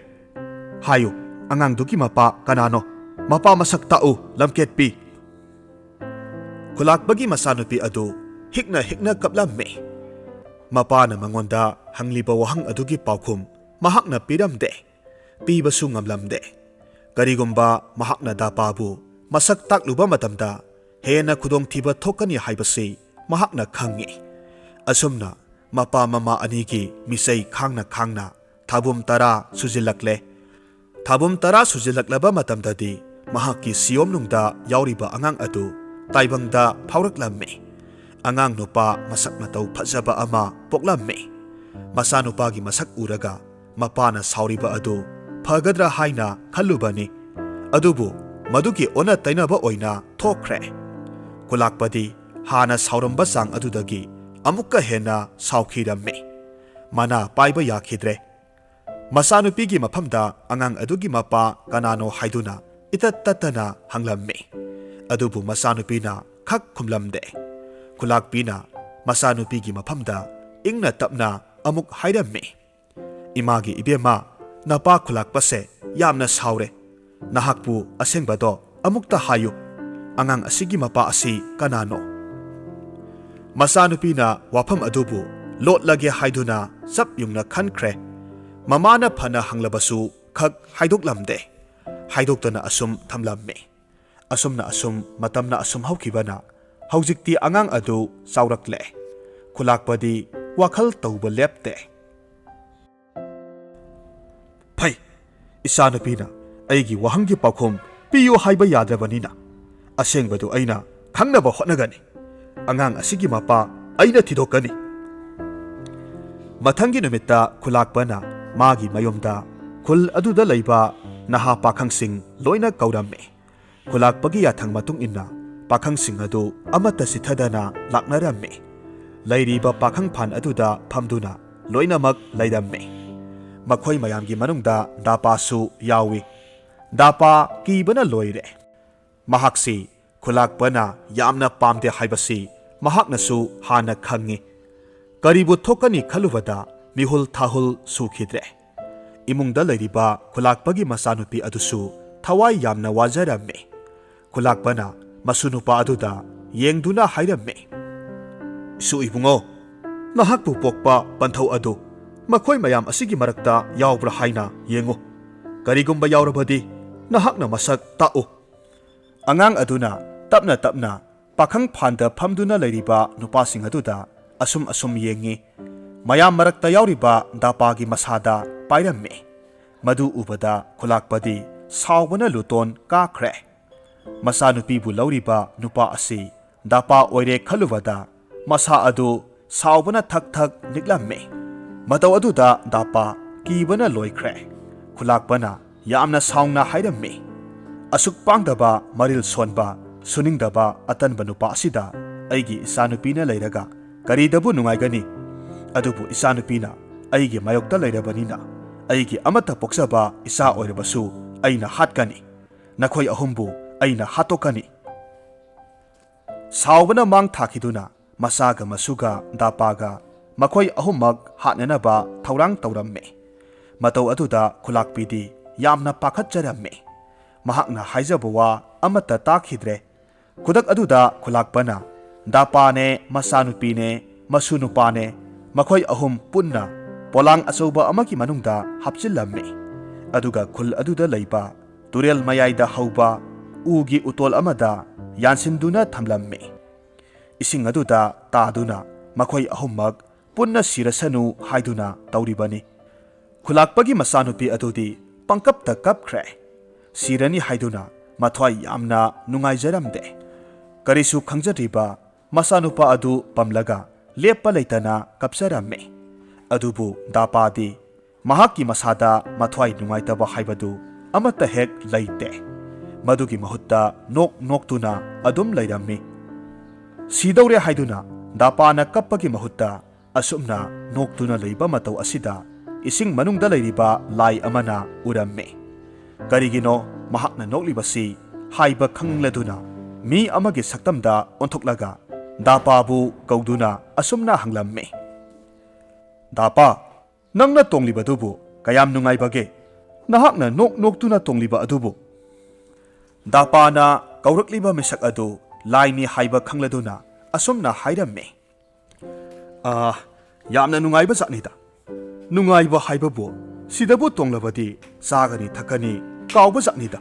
ꯍꯥꯏꯌꯨ, ꯑꯉꯥꯡꯗꯨꯒꯤ ꯃꯄꯥ ꯀꯅꯥꯅꯣ? ꯃꯄꯥ ꯃꯁꯛ ꯇꯥꯛꯎ, ꯂꯝꯀꯦꯠꯄꯤ!" ꯈꯨꯂꯥꯛꯄꯒꯤ ꯃꯆꯥꯅꯨꯄꯤ ꯑꯗꯨ ꯍꯤꯛꯅ ꯍꯤꯛꯅ ꯀꯞꯂꯝꯃꯤ꯫ ꯃꯄꯥꯅ ꯃꯉꯣꯟꯗ ꯍꯪꯂꯤꯕ ꯋꯥꯍꯪ ꯑꯗꯨꯒꯤ ꯄꯥꯎꯈꯨꯝ ꯃꯍꯥꯛꯅ ꯄꯤꯔꯝꯗꯦ, ꯄꯤꯕꯁꯨ ꯉꯝꯂꯝꯗꯦ꯫ ꯀꯔꯤꯒꯨꯝꯕ ꯃꯍꯥꯛꯅ ꯗꯥꯄꯥꯕꯨ ꯃꯁꯛ ꯇꯥꯛꯂꯨꯕ ꯃꯇꯝꯗ ꯍꯦꯟꯅ ꯈꯨꯗꯣꯡꯊꯤꯕ ꯊꯣꯛꯀꯅꯤ ꯍꯥꯏꯕꯁꯤ ꯃꯍꯥꯛꯅ ꯈꯪꯏ꯫ ꯑꯁꯨꯝꯅ ꯃꯄꯥ ꯃꯃꯥ ꯑꯅꯤꯒꯤ ꯃꯤꯆꯩ ꯈꯥꯡꯅ ꯈꯥꯡꯅ ꯊꯥꯕꯨꯝ ꯇꯔꯥ ꯁꯨꯖꯤꯜꯂꯛꯂꯦ꯫ ꯊꯥꯕꯨꯝ ꯇꯔꯥ ꯁꯨꯖꯤꯜꯂꯛꯂꯕ ꯃꯇꯝꯗꯗꯤ ꯃꯍꯥꯛꯀꯤ ꯁꯤꯌꯣꯝꯅꯨꯡꯗ ꯌꯥꯎꯔꯤꯕ ꯑꯉꯥꯡ ꯑꯗꯨ ꯇꯥꯏꯕꯪꯗ ꯐꯥꯎꯔꯛꯂꯝꯃꯤ꯫ ꯑꯉꯥꯡ ꯅꯨꯄꯥ ꯃꯁꯛ ꯃꯇꯧ ꯐꯖꯕ ꯑꯃ ꯄꯣꯛꯂꯝꯃꯤ꯫ ꯃꯆꯥꯅꯨꯄꯥꯒꯤ ꯃꯁꯛ ꯎꯔꯒ ꯃꯄꯥꯅ ꯁꯥꯎꯔꯤꯕ ꯑꯗꯨ ꯐꯒꯗ꯭ꯔꯥ ꯍꯥꯏꯅ ꯈꯜꯂꯨꯕꯅꯤ꯫ ꯑꯗꯨꯕꯨ ꯃꯗꯨꯒꯤ ꯑꯣꯟꯅ ꯇꯩꯅꯕ ꯑꯣꯏꯅ ꯊꯣꯛꯈ꯭ꯔꯦ꯫ ꯈꯨꯂꯥꯛꯄꯗꯤ ꯍꯥꯟꯅ ꯁꯥꯎꯔꯝꯕ ꯆꯥꯡ ꯑꯗꯨꯗꯒꯤ ꯑꯃꯨꯛꯀ ꯍꯦꯟꯅ ꯁꯥꯎꯈꯤꯔꯝꯃꯤ꯫ ꯃꯅꯥ ꯄꯥꯏꯕ ꯌꯥꯈꯤꯗ꯭ꯔꯦ꯫ ꯃꯆꯥꯅꯨꯄꯤꯒꯤ ꯃꯐꯝꯗ ꯑꯉꯥꯡ ꯑꯗꯨꯒꯤ ꯃꯄꯥ ꯀꯅꯥꯅꯣ ꯍꯥꯏꯗꯨꯅ ꯏꯇꯠ ꯇꯠꯇꯅ ꯍꯪꯂꯝꯃꯤ꯫ ꯑꯗꯨꯕꯨ ꯃꯆꯥꯅꯨꯄꯤꯅ ꯈꯛ ꯈꯨꯝꯂꯝꯗꯦ꯫ ꯈꯨꯂꯥꯛꯄꯤꯅ ꯃꯆꯥꯅꯨꯄꯤꯒꯤ ꯃꯐꯝꯗ ꯏꯪꯅ ꯇꯞꯅ ꯑꯃꯨꯛ ꯍꯥꯏꯔꯝꯃꯤ, "ꯏꯃꯥꯒꯤ ꯏꯕꯦꯝꯃ, ꯅꯄꯥ ꯈꯨꯂꯥꯛꯄꯁꯦ ꯌꯥꯝꯅ ꯁꯥꯎꯔꯦ꯫ ꯅꯍꯥꯛꯄꯨ ꯑꯁꯦꯡꯕꯗꯣ ꯑꯃꯨꯛꯇ ꯍꯥꯏꯌꯨ꯫ ꯑꯉꯥꯡ ꯑꯁꯤꯒꯤ ꯃꯄꯥ ꯑꯁꯤ ꯀꯅꯥꯅꯣ?" ꯃꯆꯥꯅꯨꯄꯤꯅ ꯋꯥꯐꯝ ꯑꯗꯨꯕꯨ ꯂꯣꯠꯂꯒꯦ ꯍꯥꯏꯗꯨꯅ ꯆꯞ ꯌꯨꯡꯅ ꯈꯟꯈ꯭ꯔꯦ꯫ ꯃꯃꯥꯅ ꯐꯅ ꯍꯪꯂꯕꯁꯨ ꯈꯛ ꯍꯥꯏꯗꯣꯛꯂꯝꯗꯦ꯫ ꯍꯥꯏꯗꯣꯛꯇꯅ ꯑꯁꯨꯝ ꯊꯝꯂꯝꯃꯤ꯫ ꯑꯁꯨꯝꯅ ꯑꯁꯨꯝ ꯃꯇꯝꯅ ꯑꯁꯨꯝ ꯍꯧꯈꯤꯕꯅ ꯍꯧꯖꯤꯛꯇꯤ ꯑꯉꯥꯡ ꯑꯗꯨ ꯆꯥꯎꯔꯛꯂꯦ꯫ ꯈꯨꯂꯥꯛꯄꯗꯤ ꯋꯥꯈꯜ ꯇꯧꯕ ꯂꯦꯞꯇꯦ꯫ "ꯐꯩ, ꯏꯆꯥꯅꯨꯄꯤꯅ ꯑꯩꯒꯤ ꯋꯥꯍꯪꯒꯤ ꯄꯥꯎꯈꯨꯝ ꯄꯤꯌꯨ ꯍꯥꯏꯕ ꯌꯥꯗ꯭ꯔꯕꯅꯤꯅ, ꯑꯁꯦꯡꯕꯗꯨ ꯑꯩꯅ ꯈꯪꯅꯕ ꯍꯣꯠꯅꯒꯅꯤ꯫ ꯑꯉꯥꯡ ꯑꯁꯤꯒꯤ ꯃꯄꯥ ꯑꯩꯅ ꯊꯤꯗꯣꯛꯀꯅꯤ꯫" ꯃꯊꯪꯒꯤ ꯅꯨꯃꯤꯠꯇ ꯈꯨꯂꯥꯛꯄꯅ ꯃꯥꯒꯤ ꯃꯌꯨꯝꯗ ꯈꯨꯜ ꯑꯗꯨꯗ ꯂꯩꯕ ꯅꯍꯥ ꯄꯥꯈꯪꯁꯤꯡ ꯂꯣꯏꯅ ꯀꯧꯔꯝꯃꯤ꯫ ꯈꯨꯂꯥꯛꯄꯒꯤ ꯌꯥꯊꯪ ꯃꯇꯨꯡ ꯏꯟꯅ ꯄꯥꯈꯪꯁꯤꯡ ꯑꯗꯨ ꯑꯃꯠꯇ ꯆꯤꯠꯊꯗꯅ ꯂꯥꯛꯅꯔꯝꯃꯤ꯫ ꯂꯩꯔꯤꯕ ꯄꯥꯈꯪ ꯐꯥꯟ ꯑꯗꯨꯗ ꯐꯝꯗꯨꯅ ꯂꯣꯏꯅꯃꯛ ꯂꯩꯔꯝꯃꯤ꯫ ꯃꯈꯣꯏ ꯃꯌꯥꯝꯒꯤ ꯃꯅꯨꯡꯗ ꯗꯥꯄꯥꯁꯨ ꯌꯥꯎꯏ꯫ ꯗꯥꯄꯥ ꯀꯤꯕꯅ ꯂꯣꯏꯔꯦ꯫ ꯃꯍꯥꯛꯁꯤ ꯈꯨꯂꯥꯛꯄꯅ ꯌꯥꯝꯅ ꯄꯥꯝꯗꯦ ꯍꯥꯏꯕꯁꯤ ꯃꯍꯥꯛꯅꯁꯨ ꯍꯥꯟꯅ ꯈꯪꯏ꯫ ꯀꯔꯤꯕꯨ ꯊꯣꯛꯀꯅꯤ ꯈꯜꯂꯨꯕꯗ ꯃꯤꯍꯨꯜ ꯊꯥꯍꯨꯜ ꯁꯨꯈꯤꯗ꯭ꯔꯦ꯫ ꯏꯃꯨꯡꯗ ꯂꯩꯔꯤꯕ ꯈꯨꯂꯥꯛꯄꯒꯤ ꯃꯆꯥꯅꯨꯄꯤ ꯑꯗꯨꯁꯨ ꯊꯋꯥꯏ ꯌꯥꯝꯅ ꯋꯥꯖꯔꯝꯃꯤ꯫ ꯈꯨꯂꯥꯛꯄꯅ ꯃꯁꯨ ꯅꯨꯄꯥ ꯑꯗꯨꯗ ꯌꯦꯡꯗꯨꯅ ꯍꯥꯏꯔꯝꯃꯤ, "ꯏꯁꯨ ꯏꯕꯨꯡꯉꯣ, ꯅꯍꯥꯛꯄꯨ ꯄꯣꯛꯄ ꯄꯟꯊꯧ ꯑꯗꯨ ꯃꯈꯣꯏ ꯃꯌꯥꯝ ꯑꯁꯤꯒꯤ ꯃꯔꯛꯇ ꯌꯥꯎꯕ꯭ꯔꯥ ꯍꯥꯏꯅ ꯌꯦꯡꯉꯨ꯫ ꯀꯔꯤꯒꯨꯝꯕ ꯌꯥꯎꯔꯕꯗꯤ ꯅꯍꯥꯛꯅ ꯃꯁꯛ ꯇꯥꯛꯎ꯫" ꯑꯉꯥꯡ ꯑꯗꯨꯅ ꯇꯞꯅ ꯇꯞꯅ ꯄꯥꯈꯪ ꯐꯥꯟꯗ ꯐꯝꯗꯨꯅ ꯂꯩꯔꯤꯕ ꯅꯨꯄꯥꯁꯤꯡ ꯑꯗꯨꯗ ꯑꯁꯨꯝ ꯑꯁꯨꯝ ꯌꯦꯡꯉꯤ꯫ ꯃꯌꯥꯝ ꯃꯔꯛꯇ ꯌꯥꯎꯔꯤꯕ ꯗꯥꯄꯥꯒꯤ ꯃꯁꯥꯗ ꯄꯥꯏꯔꯝꯃꯤ꯫ ꯃꯗꯨ ꯎꯕꯗ ꯈꯨꯂꯥꯛꯄꯗꯤ ꯁꯥꯎꯕꯅ ꯂꯨꯇꯣꯟ ꯀꯥꯈ꯭ꯔꯦ꯫ ꯃꯆꯥꯅꯨꯄꯤꯕꯨ ꯂꯧꯔꯤꯕ ꯅꯨꯄꯥ ꯑꯁꯤ ꯗꯥꯄꯥ ꯑꯣꯏꯔꯦ ꯈꯜꯂꯨꯕꯗ ꯃꯁꯥ ꯑꯗꯨ ꯁꯥꯎꯕꯅ ꯊꯛ ꯊꯛ ꯅꯤꯛꯂꯝꯃꯤ꯫ ꯃꯇꯧ ꯑꯗꯨꯗ ꯗꯥꯄꯥ ꯀꯤꯕꯅ ꯂꯣꯏꯈ꯭ꯔꯦ꯫ ꯈꯨꯂꯥꯛꯄꯅ ꯌꯥꯝꯅ ꯁꯥꯎꯅ ꯍꯥꯏꯔꯝꯃꯤ, "ꯑꯁꯨꯛ ꯄꯥꯡꯗꯕ, ꯃꯔꯤꯜ ꯁꯣꯟꯕ, ꯁꯨꯅꯤꯡꯗꯕ ꯑꯇꯟꯕ ꯅꯨꯄꯥ ꯑꯁꯤꯗ ꯑꯩꯒꯤ ꯏꯆꯥꯅꯨꯄꯤꯅ ꯂꯩꯔꯒ ꯀꯔꯤꯗꯕꯨ ꯅꯨꯡꯉꯥꯏꯒꯅꯤ? ꯑꯗꯨꯕꯨ ꯏꯆꯥꯅꯨꯄꯤꯅ ꯑꯩꯒꯤ ꯃꯥꯌꯣꯛꯇ ꯂꯩꯔꯕꯅꯤꯅ ꯑꯩꯒꯤ ꯑꯃꯠꯇ ꯄꯣꯛꯆꯕ ꯏꯆꯥ ꯑꯣꯏꯔꯕꯁꯨ ꯑꯩꯅ ꯍꯥꯠꯀꯅꯤ꯫ ꯅꯈꯣꯏ ꯑꯍꯨꯝꯕꯨ ꯑꯩꯅ ꯍꯥꯠꯇꯣꯛꯀꯅꯤ꯫ ꯁꯥꯎꯕꯅ ꯃꯥꯡ ꯊꯥꯈꯤꯗꯨꯅ ꯃꯆꯥꯒ ꯃꯁꯨꯒ ꯗꯥꯄꯥꯒ ꯃꯈꯣꯏ ꯑꯍꯨꯝꯃꯛ ꯍꯥꯠꯅꯅꯕ ꯊꯧꯔꯥꯡ ꯇꯧꯔꯝꯃꯤ꯫ ꯃꯇꯧ ꯑꯗꯨꯗ ꯈꯨꯂꯥꯛꯄꯤꯗꯤ ꯌꯥꯝꯅ ꯄꯥꯈꯠꯆꯔꯝꯃꯤ꯫ ꯃꯍꯥꯛꯅ ꯍꯥꯏꯖꯕ ꯋꯥ ꯑꯃꯠꯇ ꯇꯥꯈꯤꯗ꯭ꯔꯦ꯫ ꯈꯨꯗꯛ ꯑꯗꯨꯗ ꯈꯨꯂꯥꯛꯄꯅ ꯗꯥꯄꯥꯅꯦ, ꯃꯆꯥꯅꯨꯄꯤꯅꯦ, ꯃꯁꯨ ꯅꯨꯄꯥꯅꯦ, ꯃꯈꯣꯏ ꯑꯍꯨꯝ ꯄꯨꯟꯅ ꯄꯣꯂꯥꯡ ꯑꯆꯧꯕ ꯑꯃꯒꯤ ꯃꯅꯨꯡꯗ ꯍꯥꯞꯆꯤꯜꯂꯝꯃꯤ꯫ ꯑꯗꯨꯒ ꯈꯨꯜ ꯑꯗꯨꯗ ꯂꯩꯕ ꯇꯨꯔꯦꯜ ꯃꯌꯥꯏꯗ ꯍꯧꯕ ꯎꯒꯤ ꯎꯇꯣꯜ ꯑꯃꯗ ꯌꯥꯟꯁꯤꯟꯗꯨꯅ ꯊꯝꯂꯝꯃꯤ꯫ ꯏꯁꯤꯡ ꯑꯗꯨꯗ ꯇꯥꯗꯨꯅ ꯃꯈꯣꯏ ꯑꯍꯨꯝꯃꯛ ꯄꯨꯟꯅ ꯁꯤꯔꯁꯅꯨ ꯍꯥꯏꯗꯨꯅ ꯇꯧꯔꯤꯕꯅꯤ꯫ ꯈꯨꯂꯥꯛꯄꯒꯤ ꯃꯆꯥꯅꯨꯄꯤ ꯑꯗꯨꯗꯤ ꯄꯪꯀꯞꯇ ꯀꯞꯈ꯭ꯔꯦ꯫ ꯁꯤꯔꯅꯤ ꯍꯥꯏꯗꯨꯅ ꯃꯊ꯭ꯋꯥꯏ ꯌꯥꯝꯅ ꯅꯨꯡꯉꯥꯏꯖꯔꯝꯗꯦ꯫ ꯀꯔꯤꯁꯨ ꯈꯪꯖꯗ꯭ꯔꯤꯕ ꯃꯆꯥꯅꯨꯄꯥ ꯑꯗꯨ ꯄꯝꯂꯒ ꯂꯦꯞꯄ ꯂꯩꯇꯅ ꯀꯞꯆꯔꯝꯃꯤ꯫ ꯑꯗꯨꯕꯨ ꯗꯥꯄꯥꯗꯤ ꯃꯍꯥꯛꯀꯤ ꯃꯁꯥꯗ ꯃꯊ꯭ꯋꯥꯏ ꯅꯨꯡꯉꯥꯏꯇꯕ ꯍꯥꯏꯕꯗꯨ ꯑꯃꯠꯇ ꯍꯦꯛ ꯂꯩꯇꯦ꯫ ꯃꯗꯨꯒꯤ ꯃꯍꯨꯠꯇ ꯅꯣꯛ ꯅꯣꯛꯇꯨꯅ ꯑꯗꯨꯝ ꯂꯩꯔꯝꯃꯤ꯫ ꯁꯤꯗꯧꯔꯦ ꯍꯥꯏꯗꯨꯅ ꯗꯥꯄꯥꯅ ꯀꯞꯄꯒꯤ ꯃꯍꯨꯠꯇ ꯑꯁꯨꯝꯅ ꯅꯣꯛꯇꯨꯅ ꯂꯩꯕ ꯃꯇꯧ ꯑꯁꯤꯗ ꯏꯁꯤꯡ ꯃꯅꯨꯡꯗ ꯂꯩꯔꯤꯕ ꯂꯥꯏ ꯑꯃꯅ ꯎꯔꯝꯃꯤ꯫ ꯀꯔꯤꯒꯤꯅꯣ ꯃꯍꯥꯛꯅ ꯅꯣꯛꯂꯤꯕꯁꯤ ꯍꯥꯏꯕ ꯈꯪꯂꯗꯨꯅ ꯃꯤ ꯑꯃꯒꯤ ꯁꯛꯇꯝꯗ ꯑꯣꯟꯊꯣꯛꯂꯒ ꯗꯥꯄꯥꯕꯨ ꯀꯧꯗꯨꯅ ꯑꯁꯨꯝꯅ ꯍꯪꯂꯝꯃꯤ, "ꯗꯥꯄꯥ, ꯅꯪꯅ ꯇꯣꯡꯂꯤꯕꯗꯨꯕꯨ ꯀꯌꯥꯝ ꯅꯨꯡꯉꯥꯏꯕꯒꯦ? ꯅꯍꯥꯛꯅ ꯅꯣꯛ ꯅꯣꯛꯇꯨꯅ ꯇꯣꯡꯂꯤꯕ ꯑꯗꯨꯕꯨ?" ꯗꯥꯄꯥꯅ ꯀꯧꯔꯛꯂꯤꯕ ꯃꯤꯁꯛ ꯑꯗꯨ ꯂꯥꯏꯅꯤ ꯍꯥꯏꯕ ꯈꯪꯂꯗꯨꯅ ꯑꯁꯨꯝꯅ ꯍꯥꯏꯔꯝꯃꯤ, "ꯑꯥ, ꯌꯥꯝꯅ ꯅꯨꯡꯉꯥꯏꯕ ꯖꯥꯠꯅꯤꯗ꯫ ꯅꯨꯡꯉꯥꯏꯕ ꯍꯥꯏꯕꯕꯨ ꯁꯤꯗꯕꯨ ꯇꯣꯡꯂꯕꯗꯤ ꯆꯥꯒꯅꯤ ꯊꯛꯀꯅꯤ ꯀꯥꯎꯕ ꯖꯥꯠꯅꯤꯗ꯫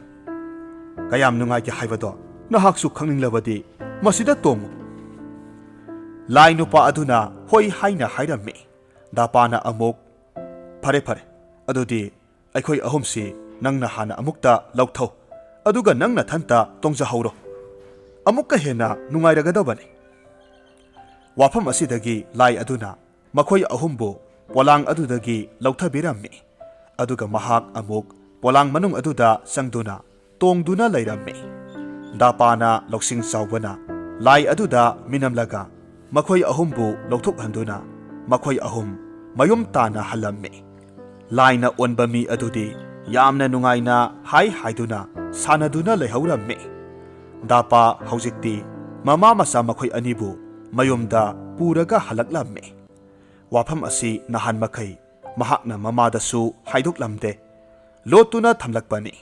ꯀꯌꯥꯝ ꯅꯨꯡꯉꯥꯏꯒꯦ ꯍꯥꯏꯕꯗꯣ ꯅꯍꯥꯛꯁꯨ ꯈꯪꯅꯤꯡꯂꯕꯗꯤ ꯃꯁꯤꯗ ꯇꯣꯡꯉꯨ꯫" ꯂꯥꯏ ꯅꯨꯄꯥ ꯑꯗꯨꯅ ꯍꯣꯏ ꯍꯥꯏꯅ ꯍꯥꯏꯔꯝꯃꯤ꯫ ꯗꯥꯄꯥꯅ ꯑꯃꯨꯛ, "ꯐꯔꯦ, ꯐꯔꯦ, ꯑꯗꯨꯗꯤ ꯑꯩꯈꯣꯏ ꯑꯍꯨꯝꯁꯤ ꯅꯪꯅ ꯍꯥꯟꯅ ꯑꯃꯨꯛꯇ ꯂꯧꯊꯧ, ꯑꯗꯨꯒ ꯅꯪ ꯅꯊꯟꯇ ꯇꯣꯡꯖꯍꯧꯔꯣ꯫ ꯑꯃꯨꯛꯀ ꯍꯦꯟꯅ ꯅꯨꯡꯉꯥꯏꯔꯒꯗꯕꯅꯤ꯫" ꯋꯥꯐꯝ ꯑꯁꯤꯗꯒꯤ ꯂꯥꯏ ꯑꯗꯨꯅ ꯃꯈꯣꯏ ꯑꯍꯨꯝꯕꯨ ꯄꯣꯂꯥꯡ ꯑꯗꯨꯗꯒꯤ ꯂꯧꯊꯕꯤꯔꯝꯃꯤ꯫ ꯑꯗꯨꯒ ꯃꯍꯥꯛ ꯑꯃꯨꯛ ꯄꯣꯂꯥꯡ ꯃꯅꯨꯡ ꯑꯗꯨꯗ ꯆꯪꯗꯨꯅ ꯇꯣꯡꯗꯨꯅ ꯂꯩꯔꯝꯃꯤ꯫ ꯗꯥꯄꯥꯅ ꯂꯧꯁꯤꯡ ꯆꯥꯎꯕꯅ ꯂꯥꯏ ꯑꯗꯨꯗ ꯃꯤꯅꯝꯂꯒ ꯃꯈꯣꯏ ꯑꯍꯨꯝꯕꯨ ꯂꯧꯊꯣꯛꯍꯟꯗꯨꯅ ꯃꯈꯣꯏ ꯑꯍꯨꯝ ꯃꯌꯨꯝ ꯇꯥꯅ ꯍꯜꯂꯝꯃꯤ꯫ ꯂꯥꯏꯅ ꯑꯣꯟꯕ ꯃꯤ ꯑꯗꯨꯗꯤ ꯌꯥꯝꯅ ꯅꯨꯡꯉꯥꯏꯅ ꯍꯥꯏ ꯍꯥꯏꯗꯨꯅ ꯁꯥꯟꯅꯗꯨꯅ ꯂꯩꯍꯧꯔꯝꯃꯤ꯫ ꯗꯥꯄꯥ ꯍꯧꯖꯤꯛꯇꯤ ꯃꯃꯥ ꯃꯆꯥ ꯃꯈꯣꯏ ꯑꯅꯤꯕꯨ ꯃꯌꯨꯝꯗ ꯄꯨꯔꯒ ꯍꯜꯂꯛꯂꯝꯃꯤ꯫ ꯋꯥꯐꯝ ꯑꯁꯤ ꯅꯍꯥꯟ ꯃꯈꯩ ꯃꯍꯥꯛꯅ ꯃꯃꯥꯗꯁꯨ ꯍꯥꯏꯗꯣꯛꯂꯝꯗꯦ, ꯂꯣꯠꯇꯨꯅ ꯊꯝꯂꯛꯄꯅꯤ꯫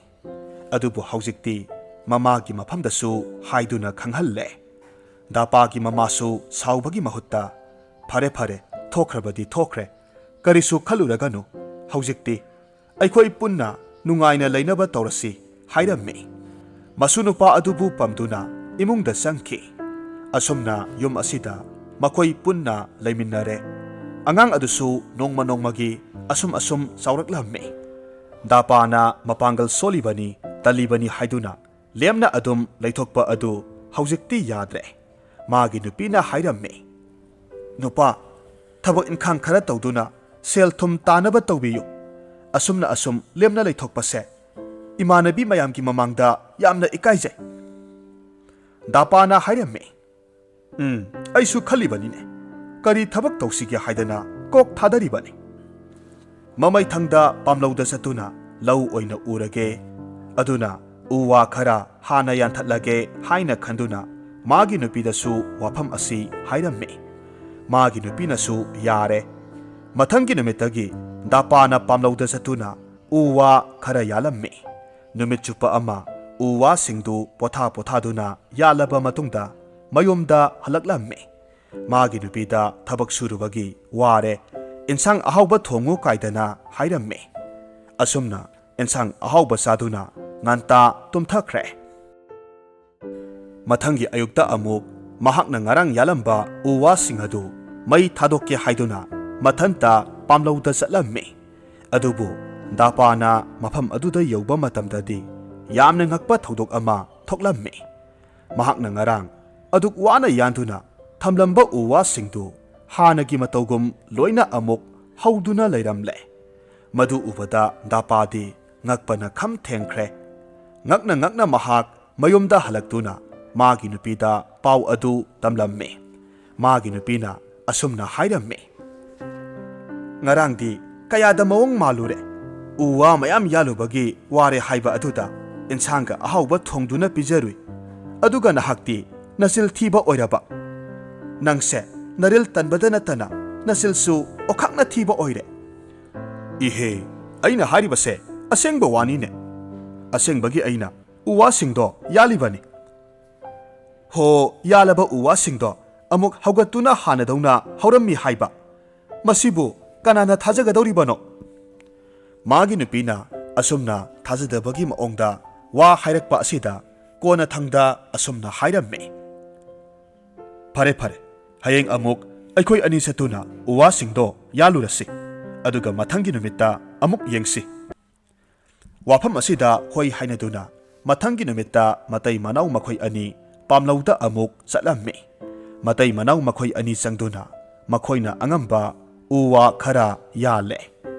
ꯑꯗꯨꯕꯨ ꯍꯧꯖꯤꯛꯇꯤ ꯃꯃꯥꯒꯤ ꯃꯐꯝꯗꯁꯨ ꯍꯥꯏꯗꯨꯅ ꯈꯪꯍꯜꯂꯦ꯫ ꯗꯥꯄꯥꯒꯤ ꯃꯃꯥꯁꯨ ꯁꯥꯎꯕꯒꯤ ꯃꯍꯨꯠꯇ, "ꯐꯔꯦ, ꯐꯔꯦ, ꯊꯣꯛꯈ꯭ꯔꯕꯗꯤ ꯊꯣꯛꯈ꯭ꯔꯦ, ꯀꯔꯤꯁꯨ ꯈꯜꯂꯨꯔꯒꯅꯨ, ꯍꯧꯖꯤꯛꯇꯤ ꯑꯩꯈꯣꯏ ꯄꯨꯟꯅ ꯅꯨꯡꯉꯥꯏꯅ ꯂꯩꯅꯕ ꯇꯧꯔꯁꯤ" ꯍꯥꯏꯔꯝꯃꯤ꯫ ꯃꯁꯨ ꯅꯨꯄꯥ ꯑꯗꯨꯕꯨ ꯄꯝꯗꯨꯅ ꯏꯃꯨꯡꯗ ꯆꯪꯈꯤ꯫ ꯑꯁꯨꯝꯅ ꯌꯨꯝ ꯑꯁꯤꯗ ꯃꯈꯣꯏ ꯄꯨꯟꯅ ꯂꯩꯃꯤꯟꯅꯔꯦ꯫ ꯑꯉꯥꯡ ꯑꯗꯨꯁꯨ ꯅꯣꯡꯃ ꯅꯣꯡꯃꯒꯤ ꯑꯁꯨꯝ ꯑꯁꯨꯝ ꯆꯥꯎꯔꯛꯂꯝꯃꯤ꯫ ꯗꯥꯄꯥꯅ ꯃꯄꯥꯡꯒꯜ ꯁꯣꯜꯂꯤꯕꯅꯤ, ꯇꯜꯂꯤꯕꯅꯤ ꯍꯥꯏꯗꯨꯅ ꯂꯦꯝꯅ ꯑꯗꯨꯝ ꯂꯩꯊꯣꯛꯄ ꯑꯗꯨ ꯍꯧꯖꯤꯛꯇꯤ ꯌꯥꯗ꯭ꯔꯦ꯫ ꯃꯥꯒꯤ ꯅꯨꯄꯤꯅ ꯍꯥꯏꯔꯝꯃꯤ, "ꯅꯨꯄꯥ, ꯊꯕꯛ ꯏꯪꯈꯥꯡ ꯈꯔ ꯇꯧꯗꯨꯅ ꯁꯦꯜ ꯊꯨꯝ ꯇꯥꯅꯕ ꯇꯧꯕꯤꯌꯨ꯫ ꯑꯁꯨꯝꯅ ꯑꯁꯨꯝ ꯂꯦꯝꯅ ꯂꯩꯊꯣꯛꯄꯁꯦ ꯏꯃꯥꯟꯅꯕꯤ ꯃꯌꯥꯝꯒꯤ ꯃꯃꯥꯡꯗ ꯌꯥꯝꯅ ꯏꯀꯥꯏꯖꯩ꯫" ꯗꯥꯄꯥꯅ ꯍꯥꯏꯔꯝꯃꯤ, "ꯎꯝ, ꯑꯩꯁꯨ ꯈꯜꯂꯤꯕꯅꯤꯅꯦ꯫ ꯀꯔꯤ ꯊꯕꯛ ꯇꯧꯁꯤꯒꯦ ꯍꯥꯏꯗꯅ ꯀꯣꯛ ꯊꯥꯗꯔꯤꯕꯅꯤ꯫" ꯃꯃꯩꯊꯪꯗ ꯄꯥꯝꯂꯧꯗ ꯆꯠꯇꯨꯅ ꯂꯧ ꯑꯣꯏꯅ ꯎꯔꯒꯦ, ꯑꯗꯨꯅ ꯎ ꯋꯥ ꯈꯔ ꯍꯥꯟꯅ ꯌꯥꯟꯊꯠꯂꯒꯦ ꯍꯥꯏꯅ ꯈꯟꯗꯨꯅ ꯃꯥꯒꯤ ꯅꯨꯄꯤꯗꯁꯨ ꯋꯥꯐꯝ ꯑꯁꯤ ꯍꯥꯏꯔꯝꯃꯤ꯫ ꯃꯥꯒꯤ ꯅꯨꯄꯤꯅꯁꯨ ꯌꯥꯔꯦ꯫ ꯃꯊꯪꯒꯤ ꯅꯨꯃꯤꯠꯇꯒꯤ ꯗꯥꯄꯥꯅ ꯄꯥꯝꯂꯧꯗ ꯆꯠꯇꯨꯅ ꯎ ꯋꯥ ꯈꯔ ꯌꯥꯜꯂꯝꯃꯤ꯫ ꯅꯨꯃꯤꯠ ꯆꯨꯞꯄ ꯑꯃ ꯎ ꯋꯥꯁꯤꯡꯗꯨ ꯄꯣꯊꯥ ꯄꯣꯊꯥꯗꯨꯅ ꯌꯥꯜꯂꯕ ꯃꯇꯨꯡꯗ ꯃꯌꯨꯝꯗ ꯍꯜꯂꯛꯂꯝꯃꯤ꯫ ꯃꯥꯒꯤ ꯅꯨꯄꯤꯗ ꯊꯕꯛ ꯁꯨꯔꯨꯕꯒꯤ ꯋꯥꯔꯦ, "ꯏꯟꯁꯥꯡ ꯑꯍꯥꯎꯕ ꯊꯣꯡꯉꯨ" ꯀꯥꯏꯗꯅ ꯍꯥꯏꯔꯝꯃꯤ꯫ ꯑꯁꯨꯝꯅ ꯏꯟꯁꯥꯡ ꯑꯍꯥꯎꯕ ꯆꯥꯗꯨꯅ ꯉꯟꯇꯥ ꯇꯨꯝꯊꯈ꯭ꯔꯦ꯫ ꯃꯊꯪꯒꯤ ꯑꯌꯨꯛꯇ ꯑꯃꯨꯛ ꯃꯍꯥꯛꯅ ꯉꯔꯥꯡ ꯌꯥꯜꯂꯝꯕ ꯎ ꯋꯥꯁꯤꯡ ꯑꯗꯨ ꯃꯩ ꯊꯥꯗꯣꯛꯀꯦ ꯍꯥꯏꯗꯨꯅ ꯃꯊꯟꯇ ꯄꯥꯝꯂꯧꯗ ꯆꯠꯂꯝꯃꯤ꯫ ꯑꯗꯨꯕꯨ ꯗꯥꯄꯥꯅ ꯃꯐꯝ ꯑꯗꯨꯗ ꯌꯧꯕ ꯃꯇꯝꯗꯗꯤ ꯌꯥꯝꯅ ꯉꯛꯄ ꯊꯧꯗꯣꯛ ꯑꯃ ꯊꯣꯛꯂꯝꯃꯤ꯫ ꯃꯍꯥꯛꯅ ꯉꯔꯥꯡ ꯑꯗꯨꯛ ꯋꯥꯅ ꯌꯥꯟꯗꯨꯅ ꯊꯝꯂꯝꯕ ꯎ ꯋꯥꯁꯤꯡꯗꯨ ꯍꯥꯟꯅꯒꯤ ꯃꯇꯧꯒꯨꯝ ꯂꯣꯏꯅ ꯑꯃꯨꯛ ꯍꯧꯗꯨꯅ ꯂꯩꯔꯝꯂꯦ꯫ ꯃꯗꯨ ꯎꯕꯗ ꯗꯥꯄꯥꯗꯤ ꯉꯛꯄꯅ ꯈꯝ ꯊꯦꯡꯈ꯭ꯔꯦ꯫ ꯉꯛꯅ ꯉꯛꯅ ꯃꯍꯥꯛ ꯃꯌꯨꯝꯗ ꯍꯜꯂꯛꯇꯨꯅ ꯃꯥꯒꯤ ꯅꯨꯄꯤꯗ ꯄꯥꯎ ꯑꯗꯨ ꯇꯝꯂꯝꯃꯤ꯫ ꯃꯥꯒꯤ ꯅꯨꯄꯤꯅ ꯑꯁꯨꯝꯅ ꯍꯥꯏꯔꯝꯃꯤ, "ꯉꯔꯥꯡꯗꯤ ꯀꯌꯥꯗ ꯃꯑꯣꯡ ꯃꯥꯜꯂꯨꯔꯦ꯫ ꯎ ꯋꯥ ꯃꯌꯥꯝ ꯌꯥꯜꯂꯨꯕꯒꯤ ꯋꯥꯔꯦ ꯍꯥꯏꯕ ꯑꯗꯨꯗ ꯏꯟꯁꯥꯡꯒ ꯑꯍꯥꯎꯕ ꯊꯣꯡꯗꯨꯅ ꯄꯤꯖꯔꯨꯏ꯫ ꯑꯗꯨꯒ ꯅꯍꯥꯛꯇꯤ ꯅꯆꯤꯜ ꯊꯤꯕ ꯑꯣꯏꯔꯕ꯫ ꯅꯪꯁꯦ ꯅꯔꯤꯜ ꯇꯟꯕꯗ ꯅꯠꯇꯅ ꯅꯆꯤꯜꯁꯨ ꯑꯣꯈꯥꯛꯅ ꯊꯤꯕ ꯑꯣꯏꯔꯦ꯫" "ꯏꯍꯦ, ꯑꯩꯅ ꯍꯥꯏꯔꯤꯕꯁꯦ ꯑꯁꯦꯡꯕ ꯋꯥꯅꯤꯅꯦ꯫ ꯑꯁꯦꯡꯕꯒꯤ ꯑꯩꯅ ꯎ ꯋꯥꯁꯤꯡꯗꯣ ꯌꯥꯜꯂꯤꯕꯅꯤ꯫" "ꯍꯣ, ꯌꯥꯜꯂꯕ ꯎ ꯋꯥꯁꯤꯡꯗꯣ ꯑꯃꯨꯛ ꯍꯧꯒꯠꯇꯨꯅ ꯍꯥꯟꯅꯗꯧꯅ ꯍꯧꯔꯝꯃꯤ ꯍꯥꯏꯕ? ꯃꯁꯤꯕꯨ ꯀꯅꯥꯅ ꯊꯥꯖꯒꯗꯧꯔꯤꯕꯅꯣ?" ꯃꯥꯒꯤ ꯅꯨꯄꯤꯅ ꯑꯁꯨꯝꯅ ꯊꯥꯖꯗꯕꯒꯤ ꯃꯑꯣꯡꯗ ꯋꯥ ꯍꯥꯏꯔꯛꯄ ꯑꯁꯤꯗ ꯀꯣꯟꯅꯊꯪꯗ ꯑꯁꯨꯝꯅ ꯍꯥꯏꯔꯝꯃꯤ, "ꯐꯔꯦ, ꯐꯔꯦ, ꯍꯌꯦꯡ ꯑꯃꯨꯛ ꯑꯩꯈꯣꯏ ꯑꯅꯤ ꯆꯠꯇꯨꯅ ꯎ ꯋꯥꯁꯤꯡꯗꯣ ꯌꯥꯜꯂꯨꯔꯁꯤ꯫ ꯑꯗꯨꯒ ꯃꯊꯪꯒꯤ ꯅꯨꯃꯤꯠꯇ ꯑꯃꯨꯛ ꯌꯦꯡꯁꯤ꯫" ꯋꯥꯐꯝ ꯑꯁꯤꯗ ꯍꯣꯏ ꯍꯥꯏꯅꯗꯨꯅ ꯃꯊꯪꯒꯤ ꯅꯨꯃꯤꯠꯇ ꯃꯇꯩ ꯃꯅꯥꯎ ꯃꯈꯣꯏ ꯑꯅꯤ ꯄꯥꯝꯂꯧꯗ ꯑꯃꯨꯛ ꯆꯠꯂꯝꯃꯤ꯫ ꯃꯇꯩ ꯃꯅꯥꯎ ꯃꯈꯣꯏ ꯑꯅꯤ ꯆꯪꯗꯨꯅ ꯃꯈꯣꯏꯅ ꯑꯉꯝꯕ ꯎ ꯋꯥ ꯈꯔ ꯌꯥꯜꯂꯦ꯫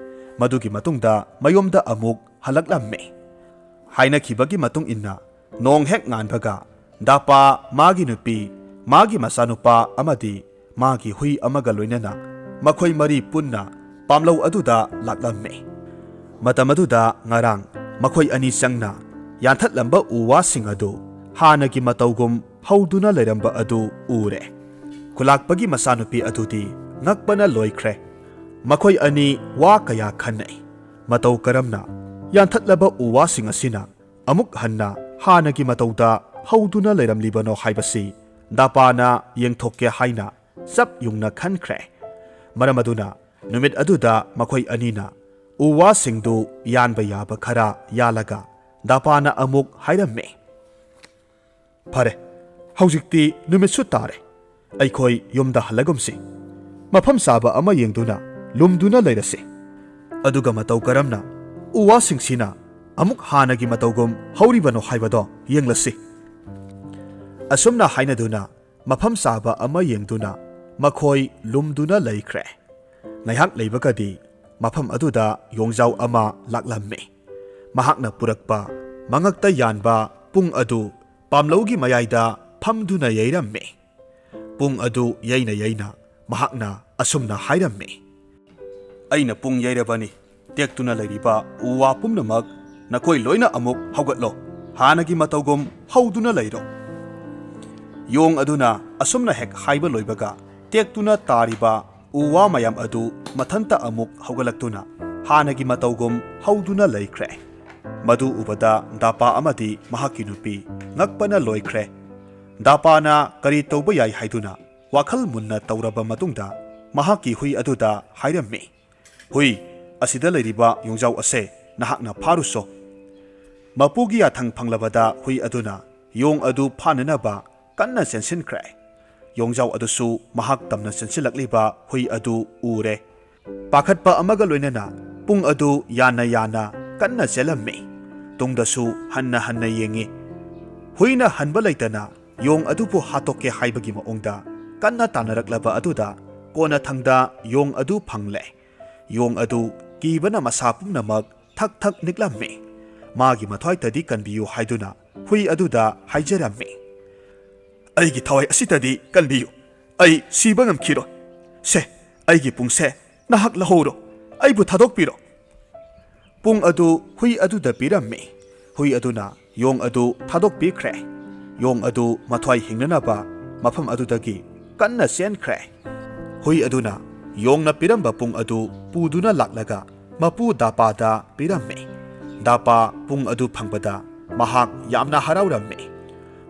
ꯃꯗꯨꯒꯤ ꯃꯇꯨꯡꯗ ꯃꯌꯨꯝꯗ ꯑꯃꯨꯛ ꯍꯜꯂꯛꯂꯝꯃꯤ꯫ ꯍꯥꯏꯅꯈꯤꯕꯒꯤ ꯃꯇꯨꯡ ꯏꯟꯅ ꯅꯣꯡ ꯍꯦꯛ ꯉꯥꯟꯕꯒ ꯗꯥꯄꯥ, ꯃꯥꯒꯤ ꯅꯨꯄꯤ, ꯃꯥꯒꯤ ꯃꯆꯥꯅꯨꯄꯥ ꯑꯃꯗꯤ ꯃꯥꯒꯤ ꯍꯨꯏ ꯑꯃꯒ ꯂꯣꯏꯅꯅ ꯃꯈꯣꯏ ꯃꯔꯤ ꯄꯨꯟꯅ ꯄꯥꯝꯂꯧ ꯑꯗꯨꯗ ꯂꯥꯛꯂꯝꯃꯤ꯫ ꯃꯇꯝ ꯑꯗꯨꯗ ꯉꯔꯥꯡ ꯃꯈꯣꯏ ꯑꯅꯤ ꯆꯪꯅ ꯌꯥꯟꯊꯠꯂꯝꯕ ꯎ ꯋꯥꯁꯤꯡ ꯑꯗꯨ ꯍꯥꯟꯅꯒꯤ ꯃꯇꯧꯒꯨꯝ ꯍꯧꯗꯨꯅ ꯂꯩꯔꯝꯕ ꯑꯗꯨ ꯎꯔꯦ꯫ ꯈꯨꯂꯥꯛꯄꯒꯤ ꯃꯆꯥꯅꯨꯄꯤ ꯑꯗꯨꯗꯤ ꯉꯛꯄꯅ ꯂꯣꯏꯈ꯭ꯔꯦ꯫ ꯃꯈꯣꯏ ꯑꯅꯤ ꯋꯥ ꯀꯌꯥ ꯈꯟꯅꯩ꯫ ꯃꯇꯧ ꯀꯔꯝꯅ ꯌꯥꯟꯊꯠꯂꯕ ꯎ ꯋꯥꯁꯤꯡ ꯑꯁꯤꯅ ꯑꯃꯨꯛ ꯍꯟꯅ ꯍꯥꯟꯅꯒꯤ ꯃꯇꯧꯗ ꯍꯧꯗꯨꯅ ꯂꯩꯔꯝꯂꯤꯕꯅꯣ ꯍꯥꯏꯕꯁꯤ ꯗꯥꯄꯥꯅ ꯌꯦꯡꯊꯣꯛꯀꯦ ꯍꯥꯏꯅ ꯆꯞ ꯌꯨꯡꯅ ꯈꯟꯈ꯭ꯔꯦ꯫ ꯃꯔꯝ ꯑꯗꯨꯅ ꯅꯨꯃꯤꯠ ꯑꯗꯨꯗ ꯃꯈꯣꯏ ꯑꯅꯤꯅ ꯎ ꯋꯥꯁꯤꯡꯗꯨ ꯌꯥꯟꯕ ꯌꯥꯕ ꯈꯔ ꯌꯥꯜꯂꯒ ꯗꯥꯄꯥꯅ ꯑꯃꯨꯛ ꯍꯥꯏꯔꯝꯃꯤ, "ꯐꯔꯦ, ꯍꯧꯖꯤꯛꯇꯤ ꯅꯨꯃꯤꯠꯁꯨ ꯇꯥꯔꯦ꯫ ꯑꯩꯈꯣꯏ ꯌꯨꯝꯗ ꯍꯜꯂꯒꯨꯝꯁꯤ꯫ ꯃꯐꯝ ꯆꯥꯕ ꯑꯃ ꯌꯦꯡꯗꯨꯅ ꯂꯨꯝꯗꯨꯅ ꯂꯩꯔꯁꯤ꯫ ꯑꯗꯨꯒ ꯃꯇꯧ ꯀꯔꯝꯅ ꯎ ꯋꯥꯁꯤꯡꯁꯤꯅ ꯑꯃꯨꯛ ꯍꯥꯟꯅꯒꯤ ꯃꯇꯧꯒꯨꯝ ꯍꯧꯔꯤꯕꯅꯣ ꯍꯥꯏꯕꯗꯣ ꯌꯦꯡꯂꯁꯤ꯫" ꯑꯁꯨꯝꯅ ꯍꯥꯏꯅꯗꯨꯅ ꯃꯐꯝ ꯆꯥꯕ ꯑꯃ ꯌꯦꯡꯗꯨꯅ ꯃꯈꯣꯏ ꯂꯨꯝꯗꯨꯅ ꯂꯩꯈ꯭ꯔꯦ꯫ ꯉꯥꯏꯍꯥꯛ ꯂꯩꯕꯒꯗꯤ ꯃꯐꯝ ꯑꯗꯨꯗ ꯌꯣꯡꯖꯥꯎ ꯑꯃ ꯂꯥꯛꯂꯝꯃꯤ꯫ ꯃꯍꯥꯛꯅ ꯄꯨꯔꯛꯄ ꯃꯉꯛꯇ ꯌꯥꯟꯕ ꯄꯨꯡ ꯑꯗꯨ ꯄꯥꯝꯂꯧꯒꯤ ꯃꯌꯥꯏꯗ ꯐꯝꯗꯨꯅ ꯌꯩꯔꯝꯃꯤ꯫ ꯄꯨꯡ ꯑꯗꯨ ꯌꯩꯅ ꯌꯩꯅ ꯃꯍꯥꯛꯅ ꯑꯁꯨꯝꯅ ꯍꯥꯏꯔꯝꯃꯤ, "ꯑꯩꯅ ꯄꯨꯡ ꯌꯩꯔꯕꯅꯤ꯫ ꯇꯦꯛꯇꯨꯅ ꯂꯩꯔꯤꯕ ꯎ ꯋꯥ ꯄꯨꯝꯅꯃꯛ, ꯅꯈꯣꯏ ꯂꯣꯏꯅ ꯑꯃꯨꯛ ꯍꯧꯒꯠꯂꯣ꯫ ꯍꯥꯟꯅꯒꯤ ꯃꯇꯧꯒꯨꯝ ꯍꯧꯗꯨꯅ ꯂꯩꯔꯣ꯫" ꯌꯣꯡ ꯑꯗꯨꯅ ꯑꯁꯨꯝꯅ ꯍꯦꯛ ꯍꯥꯏꯕ ꯂꯣꯏꯕꯒ, ꯇꯦꯛꯇꯨꯅ ꯇꯥꯔꯤꯕ ꯎ ꯋꯥ ꯃꯌꯥꯝ ꯑꯗꯨ ꯃꯊꯟꯇ ꯑꯃꯨꯛ ꯍꯧꯒꯠꯂꯛꯇꯨꯅ ꯍꯥꯟꯅꯒꯤ ꯃꯇꯧꯒꯨꯝ ꯍꯧꯗꯨꯅ ꯂꯩꯈ꯭ꯔꯦ꯫ ꯃꯗꯨ ꯎꯕꯗ ꯗꯥꯄꯥ ꯑꯃꯗꯤ ꯃꯍꯥꯛꯀꯤ ꯅꯨꯄꯤ ꯉꯛꯄꯅ ꯂꯣꯏꯈ꯭ꯔꯦ꯫ ꯗꯥꯄꯥꯅ ꯀꯔꯤ ꯇꯧꯕ ꯌꯥꯏ ꯍꯥꯏꯗꯨꯅ ꯋꯥꯈꯜ ꯃꯨꯟꯅ ꯇꯧꯔꯕ ꯃꯇꯨꯡꯗ, ꯃꯍꯥꯛꯀꯤ ꯍꯨꯏ ꯑꯗꯨꯗ ꯍꯥꯏꯔꯝꯃꯤ, "ꯍꯨꯏ, ꯑꯁꯤꯗ ꯂꯩꯔꯤꯕ ꯌꯣꯡꯖꯥꯎ ꯑꯁꯦ ꯅꯍꯥꯛꯅ ꯐꯥꯔꯨꯁꯣ꯫" ꯃꯄꯨꯒꯤ ꯌꯥꯊꯪ ꯐꯪꯂꯕꯗ ꯍꯨꯏ ꯑꯗꯨꯅ ꯌꯣꯡ ꯑꯗꯨ ꯐꯥꯅꯅꯕ ꯀꯟꯅ ꯆꯦꯟꯁꯤꯟꯈ꯭ꯔꯦ꯫ ꯌꯣꯡꯖꯥꯎ ꯑꯗꯨꯁꯨ ꯃꯍꯥꯛ ꯇꯝꯅ ꯆꯦꯟꯁꯤꯜꯂꯛꯂꯤꯕ ꯍꯨꯏ ꯑꯗꯨ ꯎꯔꯦ꯫ ꯄꯥꯈꯠꯄ ꯑꯃꯒ ꯂꯣꯏꯅꯅ ꯄꯨꯡ ꯑꯗꯨ ꯌꯥꯅ ꯌꯥꯅ ꯀꯟꯅ ꯆꯦꯜꯂꯝꯃꯤ꯫ ꯇꯨꯡꯗꯁꯨ ꯍꯟꯅ ꯍꯟꯅ ꯌꯦꯡꯉꯤ꯫ ꯍꯨꯏꯅ ꯍꯟꯕ ꯂꯩꯇꯅ ꯌꯣꯡ ꯑꯗꯨꯕꯨ ꯍꯥꯠꯇꯣꯛꯀꯦ ꯍꯥꯏꯕꯒꯤ ꯃꯑꯣꯡꯗ ꯀꯟꯅ ꯇꯥꯟꯅꯔꯛꯂꯕ ꯑꯗꯨꯗ ꯀꯣꯟꯅꯊꯪꯗ ꯌꯣꯡ ꯑꯗꯨ ꯐꯪꯂꯦ꯫ ꯌꯣꯡ ꯑꯗꯨ ꯀꯤꯕꯅ ꯃꯁꯥ ꯄꯨꯝꯅꯃꯛ ꯊꯛ ꯊꯛ ꯅꯤꯛꯂꯝꯃꯤ꯫ ꯃꯥꯒꯤ ꯃꯊ꯭ꯋꯥꯏꯇꯗꯤ ꯀꯟꯕꯤꯌꯨ ꯍꯥꯏꯗꯨꯅ ꯍꯨꯏ ꯑꯗꯨꯗ ꯍꯥꯏꯖꯔꯝꯃꯤ, "ꯑꯩꯒꯤ ꯊꯋꯥꯏ ꯑꯁꯤꯇꯗꯤ ꯀꯟꯕꯤꯌꯨ꯫ ꯑꯩ ꯁꯤꯕ ꯉꯝꯈꯤꯔꯣꯏ꯫ ꯁꯦ, ꯑꯩꯒꯤ ꯄꯨꯡꯁꯦ ꯅꯍꯥꯛ ꯂꯧꯍꯧꯔꯣ꯫ ꯑꯩꯕꯨ ꯊꯥꯗꯣꯛꯄꯤꯔꯣ꯫" ꯄꯨꯡ ꯑꯗꯨ ꯍꯨꯏ ꯑꯗꯨꯗ ꯄꯤꯔꯝꯃꯤ꯫ ꯍꯨꯏ ꯑꯗꯨꯅ ꯌꯣꯡ ꯑꯗꯨ ꯊꯥꯗꯣꯛꯄꯤꯈ꯭ꯔꯦ꯫ ꯌꯣꯡ ꯑꯗꯨ ꯃꯊ꯭ꯋꯥꯏ ꯍꯤꯡꯅꯅꯕ ꯃꯐꯝ ꯑꯗꯨꯗꯒꯤ ꯀꯟꯅ ꯆꯦꯟꯈ꯭ꯔꯦ꯫ ꯍꯨꯏ ꯑꯗꯨꯅ ꯌꯣꯡꯅ ꯄꯤꯔꯝꯕ ꯄꯨꯡ ꯑꯗꯨ ꯄꯨꯗꯨꯅ ꯂꯥꯛꯂꯒ ꯃꯄꯨ ꯗꯥꯄꯥꯗ ꯄꯤꯔꯝꯃꯤ꯫ ꯗꯥꯄꯥ ꯄꯨꯡ ꯑꯗꯨ ꯐꯪꯕꯗ ꯃꯍꯥꯛ ꯌꯥꯝꯅ ꯍꯔꯥꯎꯔꯝꯃꯤ꯫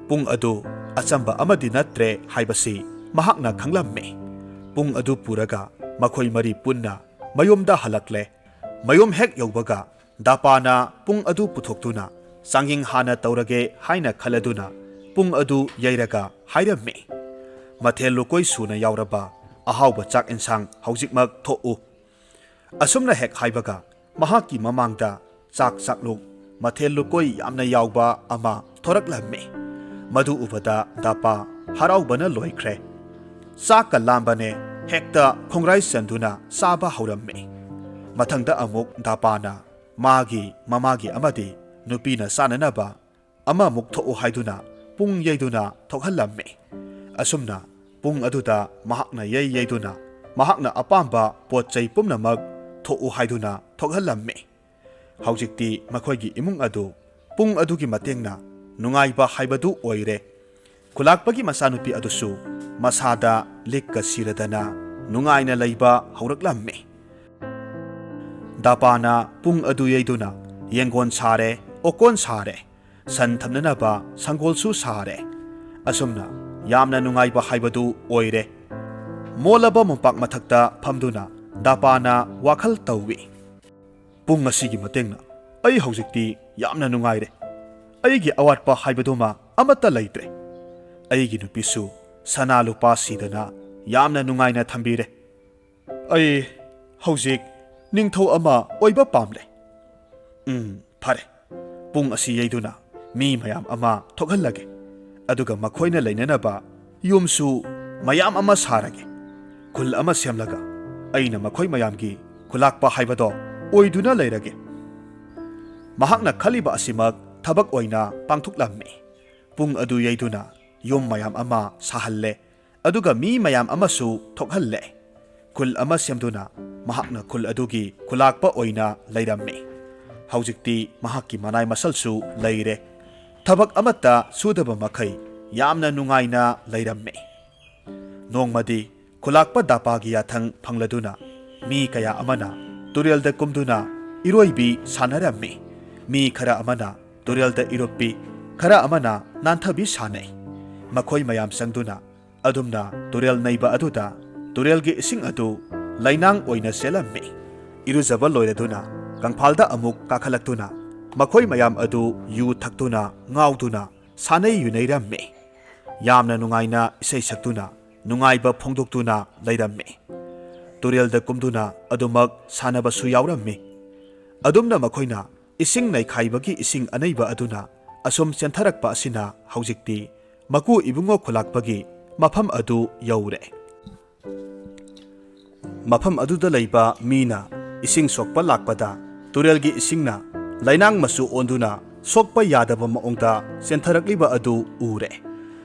ꯄꯨꯡ ꯑꯗꯨ ꯑꯆꯝꯕ ꯑꯃꯗꯤ ꯅꯠꯇ꯭ꯔꯦ ꯍꯥꯏꯕꯁꯤ ꯃꯍꯥꯛꯅ ꯈꯪꯂꯝꯃꯤ꯫ ꯄꯨꯡ ꯑꯗꯨ ꯄꯨꯔꯒ ꯃꯈꯣꯏ ꯃꯔꯤ ꯄꯨꯟꯅ ꯃꯌꯨꯝꯗ ꯍꯜꯂꯛꯂꯦ꯫ ꯃꯌꯨꯝ ꯍꯦꯛ ꯌꯧꯕꯒ ꯗꯥꯄꯥꯅ ꯄꯨꯡ ꯑꯗꯨ ꯄꯨꯊꯣꯛꯇꯨꯅ, "ꯆꯥꯡꯌꯦꯡ ꯍꯥꯟꯅ ꯇꯧꯔꯒꯦ" ꯍꯥꯏꯅ ꯈꯜꯂꯗꯨꯅ ꯄꯨꯡ ꯑꯗꯨ ꯌꯩꯔꯒ ꯍꯥꯏꯔꯝꯃꯤ, "ꯃꯊꯦꯜ ꯂꯨꯀꯣꯏ ꯁꯨꯅ ꯌꯥꯎꯔꯕ ꯑꯍꯥꯎꯕ ꯆꯥꯛ ꯏꯟꯁꯥꯡ ꯍꯧꯖꯤꯛꯃꯛ ꯊꯣꯛꯎ꯫" ꯑꯁꯨꯝꯅ ꯍꯦꯛ ꯍꯥꯏꯕꯒ ꯃꯍꯥꯛꯀꯤ ꯃꯃꯥꯡꯗ ꯆꯥꯛ ꯆꯥꯛꯂꯨꯛ, ꯃꯊꯦꯜ ꯂꯨꯀꯣꯏ ꯌꯥꯝꯅ ꯌꯥꯎꯕ ꯑꯃ ꯊꯣꯔꯛꯂꯝꯃꯤ꯫ ꯃꯗꯨ ꯎꯕꯗ ꯗꯥꯄꯥ ꯍꯔꯥꯎꯕꯅ ꯂꯣꯏꯈ꯭ꯔꯦ꯫ ꯆꯥꯛꯀ ꯂꯥꯝꯕꯅꯦ, ꯍꯦꯛꯇ ꯈꯣꯡꯒ꯭ꯔꯥꯏ ꯆꯟꯗꯨꯅ ꯆꯥꯕ ꯍꯧꯔꯝꯃꯤ꯫ ꯃꯊꯪꯗ ꯑꯃꯨꯛ ꯗꯥꯄꯥꯅ ꯃꯥꯒꯤ, ꯃꯃꯥꯒꯤ ꯑꯃꯗꯤ ꯅꯨꯄꯤꯅ ꯆꯥꯅꯅꯕ ꯑꯃꯃꯨꯛ ꯊꯣꯛꯎ ꯍꯥꯏꯗꯨꯅ ꯄꯨꯡ ꯌꯩꯗꯨꯅ ꯊꯣꯛꯍꯜꯂꯝꯃꯤ꯫ ꯑꯁꯨꯝꯅ ꯄꯨꯡ ꯑꯗꯨꯗ ꯃꯍꯥꯛꯅ ꯌꯩ ꯌꯩꯗꯨꯅ ꯃꯍꯥꯛꯅ ꯑꯄꯥꯝꯕ ꯄꯣꯠ ꯆꯩ ꯄꯨꯝꯅꯃꯛ ꯊꯣꯛꯎ ꯍꯥꯏꯗꯨꯅ ꯊꯣꯛꯍꯜꯂꯝꯃꯤ꯫ ꯍꯧꯖꯤꯛꯇꯤ ꯃꯈꯣꯏꯒꯤ ꯏꯃꯨꯡ ꯑꯗꯨ ꯄꯨꯡ ꯑꯗꯨꯒꯤ ꯃꯇꯦꯡꯅ ꯅꯨꯡꯉꯥꯏꯕ ꯍꯥꯏꯕꯗꯨ ꯑꯣꯏꯔꯦ꯫ ꯈꯨꯂꯥꯛꯄꯒꯤ ꯃꯆꯥꯅꯨꯄꯤ ꯑꯗꯨꯁꯨ ꯃꯁꯥꯗ ꯂꯤꯛꯀ ꯁꯤꯔꯗꯅ ꯅꯨꯡꯉꯥꯏꯅ ꯂꯩꯕ ꯍꯧꯔꯛꯂꯝꯃꯤ꯫ ꯗꯥꯄꯥꯅ ꯄꯨꯡ ꯑꯗꯨ ꯌꯩꯗꯨꯅ ꯌꯦꯡꯒꯣꯟ ꯁꯥꯔꯦ, ꯑꯣꯀꯣꯟ ꯁꯥꯔꯦ, ꯁꯟ ꯊꯝꯅꯅꯕ ꯁꯪꯒꯣꯜꯁꯨ ꯁꯥꯔꯦ꯫ ꯑꯁꯨꯝꯅ ꯌꯥꯝꯅ ꯅꯨꯡꯉꯥꯏꯕ ꯍꯥꯏꯕꯗꯨ ꯑꯣꯏꯔꯦ꯫ ꯃꯣꯜꯂꯕ ꯃꯣꯝꯄꯥꯛ ꯃꯊꯛꯇ ꯐꯝꯗꯨꯅ ꯗꯥꯄꯥꯅ ꯋꯥꯈꯜ ꯇꯧꯏ꯫ "ꯄꯨꯡ ꯑꯁꯤꯒꯤ ꯃꯇꯦꯡꯅ ꯑꯩ ꯍꯧꯖꯤꯛꯇꯤ ꯌꯥꯝꯅ ꯅꯨꯡꯉꯥꯏꯔꯦ꯫ ꯑꯩꯒꯤ ꯑꯋꯥꯠꯄ ꯍꯥꯏꯕꯗꯨꯃ ꯑꯃꯠꯇ ꯂꯩꯇ꯭ꯔꯦ꯫ ꯑꯩꯒꯤ ꯅꯨꯄꯤꯁꯨ ꯁꯅꯥ ꯂꯨꯄꯥ ꯁꯤꯗꯅ ꯌꯥꯝꯅ ꯅꯨꯡꯉꯥꯏꯅ ꯊꯝꯕꯤꯔꯦ꯫ ꯑꯩ ꯍꯧꯖꯤꯛ ꯅꯤꯡꯊꯧ ꯑꯃ ꯑꯣꯏꯕ ꯄꯥꯝꯂꯦ꯫ ꯎꯝ, ꯐꯔꯦ꯫ ꯄꯨꯡ ꯑꯁꯤ ꯌꯩꯗꯨꯅ ꯃꯤ ꯃꯌꯥꯝ ꯑꯃ ꯊꯣꯛꯍꯜꯂꯒꯦ꯫ ꯑꯗꯨꯒ ꯃꯈꯣꯏꯅ ꯂꯩꯅꯅꯕ ꯌꯨꯝꯁꯨ ꯃꯌꯥꯝ ꯑꯃ ꯁꯥꯔꯒꯦ꯫ ꯈꯨꯜ ꯑꯃ ꯁꯦꯝꯂꯒ ꯑꯩꯅ ꯃꯈꯣꯏ ꯃꯌꯥꯝꯒꯤ ꯈꯨꯂꯥꯛꯄ ꯍꯥꯏꯕꯗꯣ ꯑꯣꯏꯗꯨꯅ ꯂꯩꯔꯒꯦ꯫" ꯃꯍꯥꯛꯅ ꯈꯜꯂꯤꯕ ꯑꯁꯤꯃꯛ ꯊꯕꯛ ꯑꯣꯏꯅ ꯄꯥꯡꯊꯣꯛꯂꯝꯃꯤ꯫ ꯄꯨꯡ ꯑꯗꯨ ꯌꯩꯗꯨꯅ ꯌꯨꯝ ꯃꯌꯥꯝ ꯑꯃ ꯁꯥꯍꯜꯂꯦ꯫ ꯑꯗꯨꯒ ꯃꯤ ꯃꯌꯥꯝ ꯑꯃꯁꯨ ꯊꯣꯛꯍꯜꯂꯦ꯫ ꯈꯨꯜ ꯑꯃ ꯁꯦꯝꯗꯨꯅ ꯃꯍꯥꯛꯅ ꯈꯨꯜ ꯑꯗꯨꯒꯤ ꯈꯨꯂꯥꯛꯄ ꯑꯣꯏꯅ ꯂꯩꯔꯝꯃꯤ꯫ ꯍꯧꯖꯤꯛꯇꯤ ꯃꯍꯥꯛꯀꯤ ꯃꯅꯥꯏ ꯃꯁꯜꯁꯨ ꯂꯩꯔꯦ꯫ ꯊꯕꯛ ꯑꯃꯠꯇ ꯁꯨꯗꯕ ꯃꯈꯩ ꯌꯥꯝꯅ ꯅꯨꯡꯉꯥꯏꯅ ꯂꯩꯔꯝꯃꯤ꯫ ꯅꯣꯡꯃꯗꯤ ꯈꯨꯂꯥꯛꯄ ꯗꯥꯄꯥꯒꯤ ꯌꯥꯊꯪ ꯐꯪꯂꯗꯨꯅ ꯃꯤ ꯀꯌꯥ ꯑꯃꯅ ꯇꯨꯔꯦꯜꯗ ꯀꯨꯝꯗꯨꯅ ꯏꯔꯣꯏꯕꯤ ꯁꯥꯟꯅꯔꯝꯃꯤ꯫ ꯃꯤ ꯈꯔ ꯑꯃꯅ ꯇꯨꯔꯦꯜꯗ ꯏꯔꯨꯞꯄꯤ, ꯈꯔ ꯑꯃꯅ ꯅꯥꯟꯊꯕꯤ ꯁꯥꯟꯅꯩ꯫ ꯃꯈꯣꯏ ꯃꯌꯥꯝ ꯆꯪꯗꯨꯅ ꯑꯗꯨꯝꯅ ꯇꯨꯔꯦꯜ ꯅꯩꯕ ꯑꯗꯨꯗ ꯇꯨꯔꯦꯜꯒꯤ ꯏꯁꯤꯡ ꯑꯗꯨ ꯂꯩꯅꯥꯡ ꯑꯣꯏꯅ ꯆꯦꯜꯂꯝꯃꯤ꯫ ꯏꯔꯨꯖꯕ ꯂꯣꯏꯔꯗꯨꯅ ꯀꯪꯐꯥꯜꯗ ꯑꯃꯨꯛ ꯀꯥꯈꯠꯂꯛꯇꯨꯅ ꯃꯈꯣꯏ ꯃꯌꯥꯝ ꯑꯗꯨ ꯌꯨ ꯊꯛꯇꯨꯅ ꯉꯥꯎꯗꯨꯅ ꯁꯥꯟꯅꯩ ꯌꯨꯅꯩꯔꯝꯃꯤ꯫ ꯌꯥꯝꯅ ꯅꯨꯡꯉꯥꯏꯅ ꯏꯁꯩ ꯁꯛꯇꯨꯅ ꯅꯨꯡꯉꯥꯏꯕ ꯐꯣꯡꯗꯣꯛꯇꯨꯅ ꯂꯩꯔꯝꯃꯤ꯫ ꯇꯨꯔꯦꯜꯗ ꯀꯨꯝꯗꯨꯅ ꯑꯗꯨꯃꯛ ꯁꯥꯟꯅꯕꯁꯨ ꯌꯥꯎꯔꯝꯃꯤ꯫ ꯑꯗꯨꯝꯅ ꯃꯈꯣꯏꯅ ꯏꯁꯤꯡ ꯅꯩꯈꯥꯏꯕꯒꯤ ꯏꯁꯤꯡ ꯑꯅꯩꯕ ꯑꯗꯨꯅ ꯑꯁꯨꯝ ꯆꯦꯟꯊꯔꯛꯄ ꯑꯁꯤꯅ ꯍꯧꯖꯤꯛꯇꯤ ꯃꯀꯨ ꯏꯕꯨꯡꯉꯣ ꯈꯨꯂꯥꯛꯄꯒꯤ ꯃꯐꯝ ꯑꯗꯨ ꯌꯧꯔꯦ꯫ ꯃꯐꯝ ꯑꯗꯨꯗ ꯂꯩꯕ ꯃꯤꯅ ꯏꯁꯤꯡ ꯁꯣꯛꯄ ꯂꯥꯛꯄꯗ ꯇꯨꯔꯦꯜꯒꯤ ꯏꯁꯤꯡꯅ ꯂꯩꯅꯥꯡ ꯃꯆꯨ ꯑꯣꯟꯗꯨꯅ ꯁꯣꯛꯄ ꯌꯥꯗꯕ ꯃꯑꯣꯡꯗ ꯆꯦꯟꯊꯔꯛꯂꯤꯕ ꯑꯗꯨ ꯎꯔꯦ꯫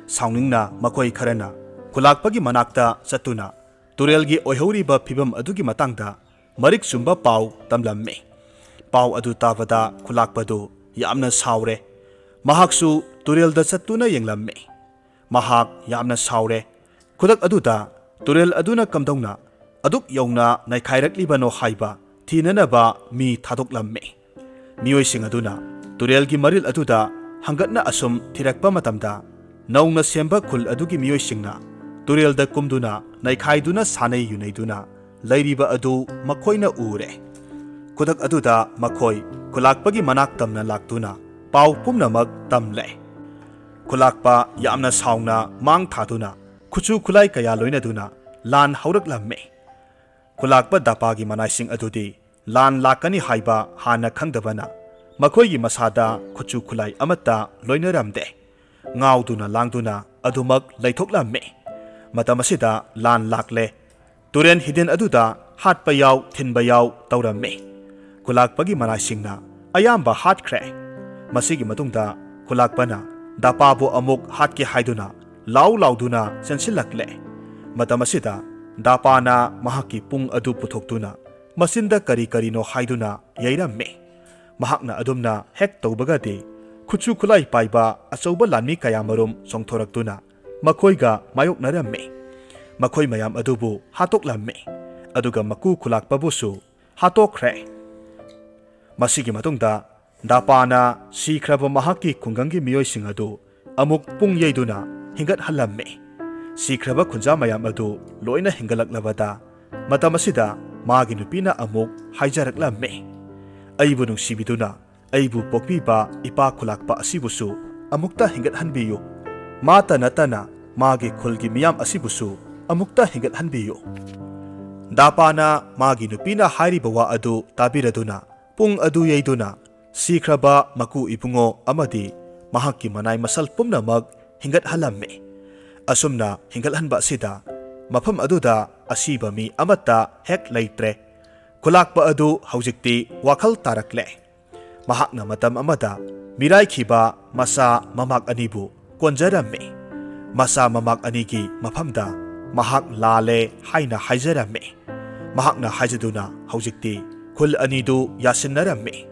ꯁꯥꯎꯅꯤꯡꯅ ꯃꯈꯣꯏ ꯈꯔꯅ ꯈꯨꯂꯥꯛꯄꯒꯤ ꯃꯅꯥꯛꯇ ꯆꯠꯇꯨꯅ ꯇꯨꯔꯦꯜꯒꯤ ꯑꯣꯏꯍꯧꯔꯤꯕ ꯐꯤꯕꯝ ꯑꯗꯨꯒꯤ ꯃꯇꯥꯡꯗ ꯃꯔꯤꯛ ꯆꯨꯝꯕ ꯄꯥꯎ ꯇꯝꯂꯝꯃꯤ꯫ ꯄꯥꯎ ꯑꯗꯨ ꯇꯥꯕꯗ ꯈꯨꯂꯥꯛꯄꯗꯨ ꯌꯥꯝꯅ ꯁꯥꯎꯔꯦ꯫ ꯃꯍꯥꯛꯁꯨ ꯇꯨꯔꯦꯜꯗ ꯆꯠꯇꯨꯅ ꯌꯦꯡꯂꯝꯃꯤ꯫ ꯃꯍꯥꯛ ꯌꯥꯝꯅ ꯁꯥꯎꯔꯦ꯫ ꯈꯨꯗꯛ ꯑꯗꯨꯗ ꯇꯨꯔꯦꯜ ꯑꯗꯨꯅ ꯀꯝꯗꯧꯅ ꯑꯗꯨꯛ ꯌꯧꯅ ꯅꯩꯈꯥꯏꯔꯛꯂꯤꯕꯅꯣ ꯍꯥꯏꯕ ꯊꯤꯅꯅꯕ ꯃꯤ ꯊꯥꯗꯣꯛꯂꯝꯃꯤ꯫ ꯃꯤꯑꯣꯏꯁꯤꯡ ꯑꯗꯨꯅ ꯇꯨꯔꯦꯜꯒꯤ ꯃꯔꯤꯜ ꯑꯗꯨꯗ ꯍꯪꯒꯠꯅ ꯑꯁꯨꯝ ꯊꯤꯔꯛꯄ ꯃꯇꯝꯗ, ꯅꯧꯅ ꯁꯦꯝꯕ ꯈꯨꯜ ꯑꯗꯨꯒꯤ ꯃꯤꯑꯣꯏꯁꯤꯡꯅ ꯇꯨꯔꯦꯜꯗ ꯀꯨꯝꯗꯨꯅ ꯅꯩꯈꯥꯏꯗꯨꯅ ꯁꯥꯟꯅꯩ ꯌꯨꯅꯩꯗꯨꯅ ꯂꯩꯔꯤꯕ ꯑꯗꯨ ꯃꯈꯣꯏꯅ ꯎꯔꯦ꯫ ꯈꯨꯗꯛ ꯑꯗꯨꯗ ꯃꯈꯣꯏ ꯈꯨꯂꯥꯛꯄꯒꯤ ꯃꯅꯥꯛ ꯇꯝꯅ ꯂꯥꯛꯇꯨꯅ ꯄꯥꯎ ꯄꯨꯝꯅꯃꯛ ꯇꯝꯂꯦ꯫ ꯈꯨꯂꯥꯛꯄ ꯌꯥꯝꯅ ꯁꯥꯎꯅ ꯃꯥꯡ ꯊꯥꯗꯨꯅ ꯈꯨꯠꯁꯨ ꯈꯨꯠꯂꯥꯏ ꯀꯌꯥ ꯂꯣꯏꯅꯗꯨꯅ ꯂꯥꯟ ꯍꯧꯔꯛꯂꯝꯃꯤ꯫ ꯈꯨꯂꯥꯛꯄ ꯗꯥꯄꯥꯒꯤ ꯃꯅꯥꯏꯁꯤꯡ ꯑꯗꯨꯗꯤ ꯂꯥꯟ ꯂꯥꯛꯀꯅꯤ ꯍꯥꯏꯕ ꯍꯥꯟꯅ ꯈꯪꯗꯕꯅ ꯃꯈꯣꯏꯒꯤ ꯃꯁꯥꯗ ꯈꯨꯠꯁꯨ ꯈꯨꯠꯂꯥꯏ ꯑꯃꯠꯇ ꯂꯣꯏꯅꯔꯝꯗꯦ꯫ ꯉꯥꯎꯗꯨꯅ ꯂꯥꯡꯗꯨꯅ ꯑꯗꯨꯃꯛ ꯂꯩꯊꯣꯛꯂꯝꯃꯤ꯫ ꯃꯇꯝ ꯑꯁꯤꯗ ꯂꯥꯟ ꯂꯥꯛꯂꯦ꯫ ꯇꯨꯔꯦꯟ ꯍꯤꯗꯤꯟ ꯑꯗꯨꯗ ꯍꯥꯠꯄ ꯌꯥꯎ, ꯊꯤꯟꯕ ꯌꯥꯎ ꯇꯧꯔꯝꯃꯤ꯫ ꯈꯨꯂꯥꯛꯄꯒꯤ ꯃꯅꯥꯏꯁꯤꯡꯅ ꯑꯌꯥꯝꯕ ꯍꯥꯠꯈ꯭ꯔꯦ꯫ ꯃꯁꯤꯒꯤ ꯃꯇꯨꯡꯗ ꯈꯨꯂꯥꯛꯄꯅ ꯗꯥꯄꯥꯕꯨ ꯑꯃꯨꯛ ꯍꯥꯠꯀꯦ ꯍꯥꯏꯗꯨꯅ ꯂꯥꯎ ꯂꯥꯎꯗꯨꯅ ꯆꯦꯟꯁꯤꯜꯂꯛꯂꯦ꯫ ꯃꯇꯝ ꯑꯁꯤꯗ ꯗꯥꯄꯥꯅ ꯃꯍꯥꯛꯀꯤ ꯄꯨꯡ ꯑꯗꯨ ꯄꯨꯊꯣꯛꯇꯨꯅ ꯃꯆꯤꯟꯗ ꯀꯔꯤ ꯀꯔꯤꯅꯣ ꯍꯥꯏꯗꯨꯅ ꯌꯩꯔꯝꯃꯤ꯫ ꯃꯍꯥꯛꯅ ꯑꯗꯨꯝꯅ ꯍꯦꯛ ꯇꯧꯕꯒꯗꯤ ꯈꯨꯠꯁꯨ ꯈꯨꯠꯂꯥꯏ ꯄꯥꯏꯕ ꯑꯆꯧꯕ ꯂꯥꯟꯃꯤ ꯀꯌꯥꯃꯔꯨꯝ ꯆꯣꯡꯊꯣꯔꯛꯇꯨꯅ ꯃꯈꯣꯏꯒ ꯃꯥꯌꯣꯛꯅꯔꯝꯃꯤ꯫ ꯃꯈꯣꯏ ꯃꯌꯥꯝ ꯑꯗꯨꯕꯨ ꯍꯥꯠꯇꯣꯛꯂꯝꯃꯤ꯫ ꯑꯗꯨꯒ ꯃꯀꯨ ꯈꯨꯂꯥꯛꯄꯕꯨꯁꯨ ꯍꯥꯠꯇꯣꯛꯈ꯭ꯔꯦ꯫ ꯃꯁꯤꯒꯤ ꯃꯇꯨꯡꯗ ꯗꯥꯄꯥꯅ ꯁꯤꯈ꯭ꯔꯕ ꯃꯍꯥꯛꯀꯤ ꯈꯨꯡꯒꯪꯒꯤ ꯃꯤꯑꯣꯏꯁꯤꯡ ꯑꯗꯨ ꯑꯃꯨꯛ ꯄꯨꯡ ꯌꯩꯗꯨꯅ ꯍꯤꯡꯒꯠꯍꯜꯂꯝꯃꯤ꯫ ꯁꯤꯈ꯭ꯔꯕ ꯈꯨꯟꯖꯥ ꯃꯌꯥꯝ ꯑꯗꯨ ꯂꯣꯏꯅ ꯍꯤꯡꯒꯠꯂꯛꯂꯕꯗ, ꯃꯇꯝ ꯑꯁꯤꯗ ꯃꯥꯒꯤ ꯅꯨꯄꯤꯅ ꯑꯃꯨꯛ ꯍꯥꯏꯖꯔꯛꯂꯝꯃꯤ, "ꯑꯩꯕꯨ ꯅꯨꯡꯁꯤꯕꯤꯗꯨꯅ ꯑꯩꯕꯨ ꯄꯣꯛꯄꯤꯕ ꯏꯄꯥ ꯈꯨꯂꯥꯛꯄ ꯑꯁꯤꯕꯨꯁꯨ ꯑꯃꯨꯛꯇ ꯍꯤꯡꯒꯠꯍꯟꯕꯤꯌꯨ꯫ ꯃꯥꯇ ꯅꯠꯇꯅ ꯃꯥꯒꯤ ꯈꯨꯜꯒꯤ ꯃꯤꯌꯥꯝ ꯑꯁꯤꯕꯨꯁꯨ ꯑꯃꯨꯛꯇ ꯍꯤꯡꯒꯠꯍꯟꯕꯤꯌꯨ꯫" ꯗꯥꯄꯥꯅ ꯃꯥꯒꯤ ꯅꯨꯄꯤꯅ ꯍꯥꯏꯔꯤꯕ ꯋꯥ ꯑꯗꯨ ꯇꯥꯕꯤꯔꯗꯨꯅ ꯄꯨꯡ ꯑꯗꯨ ꯌꯩꯗꯨꯅ ꯁꯤꯈ꯭ꯔꯕ ꯃꯀꯨ ꯏꯕꯨꯡꯉꯣ ꯑꯃꯗꯤ ꯃꯍꯥꯛꯀꯤ ꯃꯅꯥꯏ ꯃꯁꯜ ꯄꯨꯝꯅꯃꯛ ꯍꯤꯡꯒꯠꯍꯜꯂꯝꯃꯤ꯫ ꯑꯁꯨꯝꯅ ꯍꯤꯡꯒꯠꯍꯟꯕ ꯑꯁꯤꯗ ꯃꯐꯝ ꯑꯗꯨꯗ ꯑꯁꯤꯕ ꯃꯤ ꯑꯃꯠꯇ ꯍꯦꯛ ꯂꯩꯇ꯭ꯔꯦ꯫ ꯈꯨꯂꯥꯛꯄ ꯑꯗꯨ ꯍꯧꯖꯤꯛꯇꯤ ꯋꯥꯈꯜ ꯇꯥꯔꯛꯂꯦ꯫ ꯃꯍꯥꯛꯅ ꯃꯇꯝ ꯑꯃꯗ ꯃꯤꯔꯥꯏꯈꯤꯕ ꯃꯆꯥ ꯃꯃꯥꯛ ꯑꯅꯤꯕꯨ ꯀꯣꯟꯖꯔꯝꯃꯤ꯫ ꯃꯆꯥ ꯃꯃꯥꯛ ꯑꯅꯤꯒꯤ ꯃꯐꯝꯗ ꯃꯍꯥꯛ ꯂꯥꯜꯂꯦ ꯍꯥꯏꯅ ꯍꯥꯏꯖꯔꯝꯃꯤ꯫ ꯃꯍꯥꯛꯅ ꯍꯥꯏꯖꯗꯨꯅ ꯍꯧꯖꯤꯛꯇꯤ ꯈꯨꯜ ꯑꯅꯤꯗꯨ ꯌꯥꯁꯤꯟꯅꯔꯝꯃꯤ꯫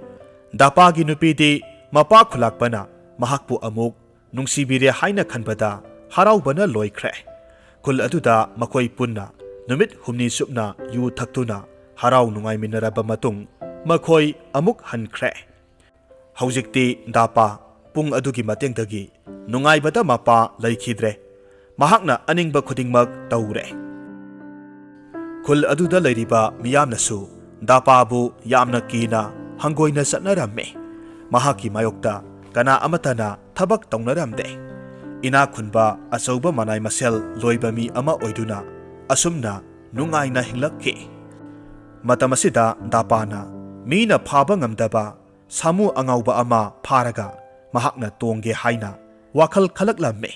ꯗꯥꯄꯥꯒꯤ ꯅꯨꯄꯤꯗꯤ ꯃꯄꯥ ꯈꯨꯂꯥꯛꯄꯅ ꯃꯍꯥꯛꯄꯨ ꯑꯃꯨꯛ ꯅꯨꯡꯁꯤꯕꯤꯔꯦ ꯍꯥꯏꯅ ꯈꯟꯕꯗ ꯍꯔꯥꯎꯕꯅ ꯂꯣꯏꯈ꯭ꯔꯦ꯫ ꯈꯨꯜ ꯑꯗꯨꯗ ꯃꯈꯣꯏ ꯄꯨꯟꯅ ꯅꯨꯃꯤꯠ ꯍꯨꯝꯅꯤ ꯆꯨꯞꯅ ꯌꯨ ꯊꯛꯇꯨꯅ ꯍꯔꯥꯎ ꯅꯨꯡꯉꯥꯏꯃꯤꯟꯅꯔꯕ ꯃꯇꯨꯡ ꯃꯈꯣꯏ ꯑꯃꯨꯛ ꯍꯟꯈ꯭ꯔꯦ꯫ ꯍꯧꯖꯤꯛꯇꯤ ꯗꯥꯄꯥ ꯄꯨꯡ ꯑꯗꯨꯒꯤ ꯃꯇꯦꯡꯗꯒꯤ ꯅꯨꯡꯉꯥꯏꯕꯗ ꯃꯄꯥ ꯂꯩꯈꯤꯗ꯭ꯔꯦ꯫ ꯃꯍꯥꯛꯅ ꯑꯅꯤꯡꯕ ꯈꯨꯗꯤꯡꯃꯛ ꯇꯧꯔꯦ꯫ ꯈꯨꯜ ꯑꯗꯨꯗ ꯂꯩꯔꯤꯕ ꯃꯤꯌꯥꯝꯅꯁꯨ ꯗꯥꯄꯥꯕꯨ ꯌꯥꯝꯅ ꯀꯤꯅ ꯍꯪꯒꯣꯏꯅ ꯆꯠꯅꯔꯝꯃꯤ꯫ ꯃꯍꯥꯛꯀꯤ ꯃꯥꯌꯣꯛꯇ ꯀꯅꯥ ꯑꯃꯠꯇꯅ ꯊꯕꯛ ꯇꯧꯅꯔꯝꯗꯦ꯫ ꯏꯅꯥꯛ ꯈꯨꯟꯕ ꯑꯆꯧꯕ ꯃꯅꯥꯏ ꯃꯁꯦꯜ ꯂꯣꯏꯕ ꯃꯤ ꯑꯃ ꯑꯣꯏꯗꯨꯅ ꯑꯁꯨꯝꯅ ꯅꯨꯡꯉꯥꯏꯅ ꯍꯤꯡꯂꯛꯈꯤ꯫ ꯃꯇꯝ ꯑꯁꯤꯗ ꯗꯥꯄꯥꯅ ꯃꯤꯅ ꯐꯥꯕ ꯉꯝꯗꯕ ꯁꯥꯃꯨ ꯑꯉꯥꯎꯕ ꯑꯃ ꯐꯥꯔꯒ ꯃꯍꯥꯛꯅ ꯇꯣꯡꯒꯦ ꯍꯥꯏꯅ ꯋꯥꯈꯜ ꯈꯜꯂꯛꯂꯝꯃꯤ꯫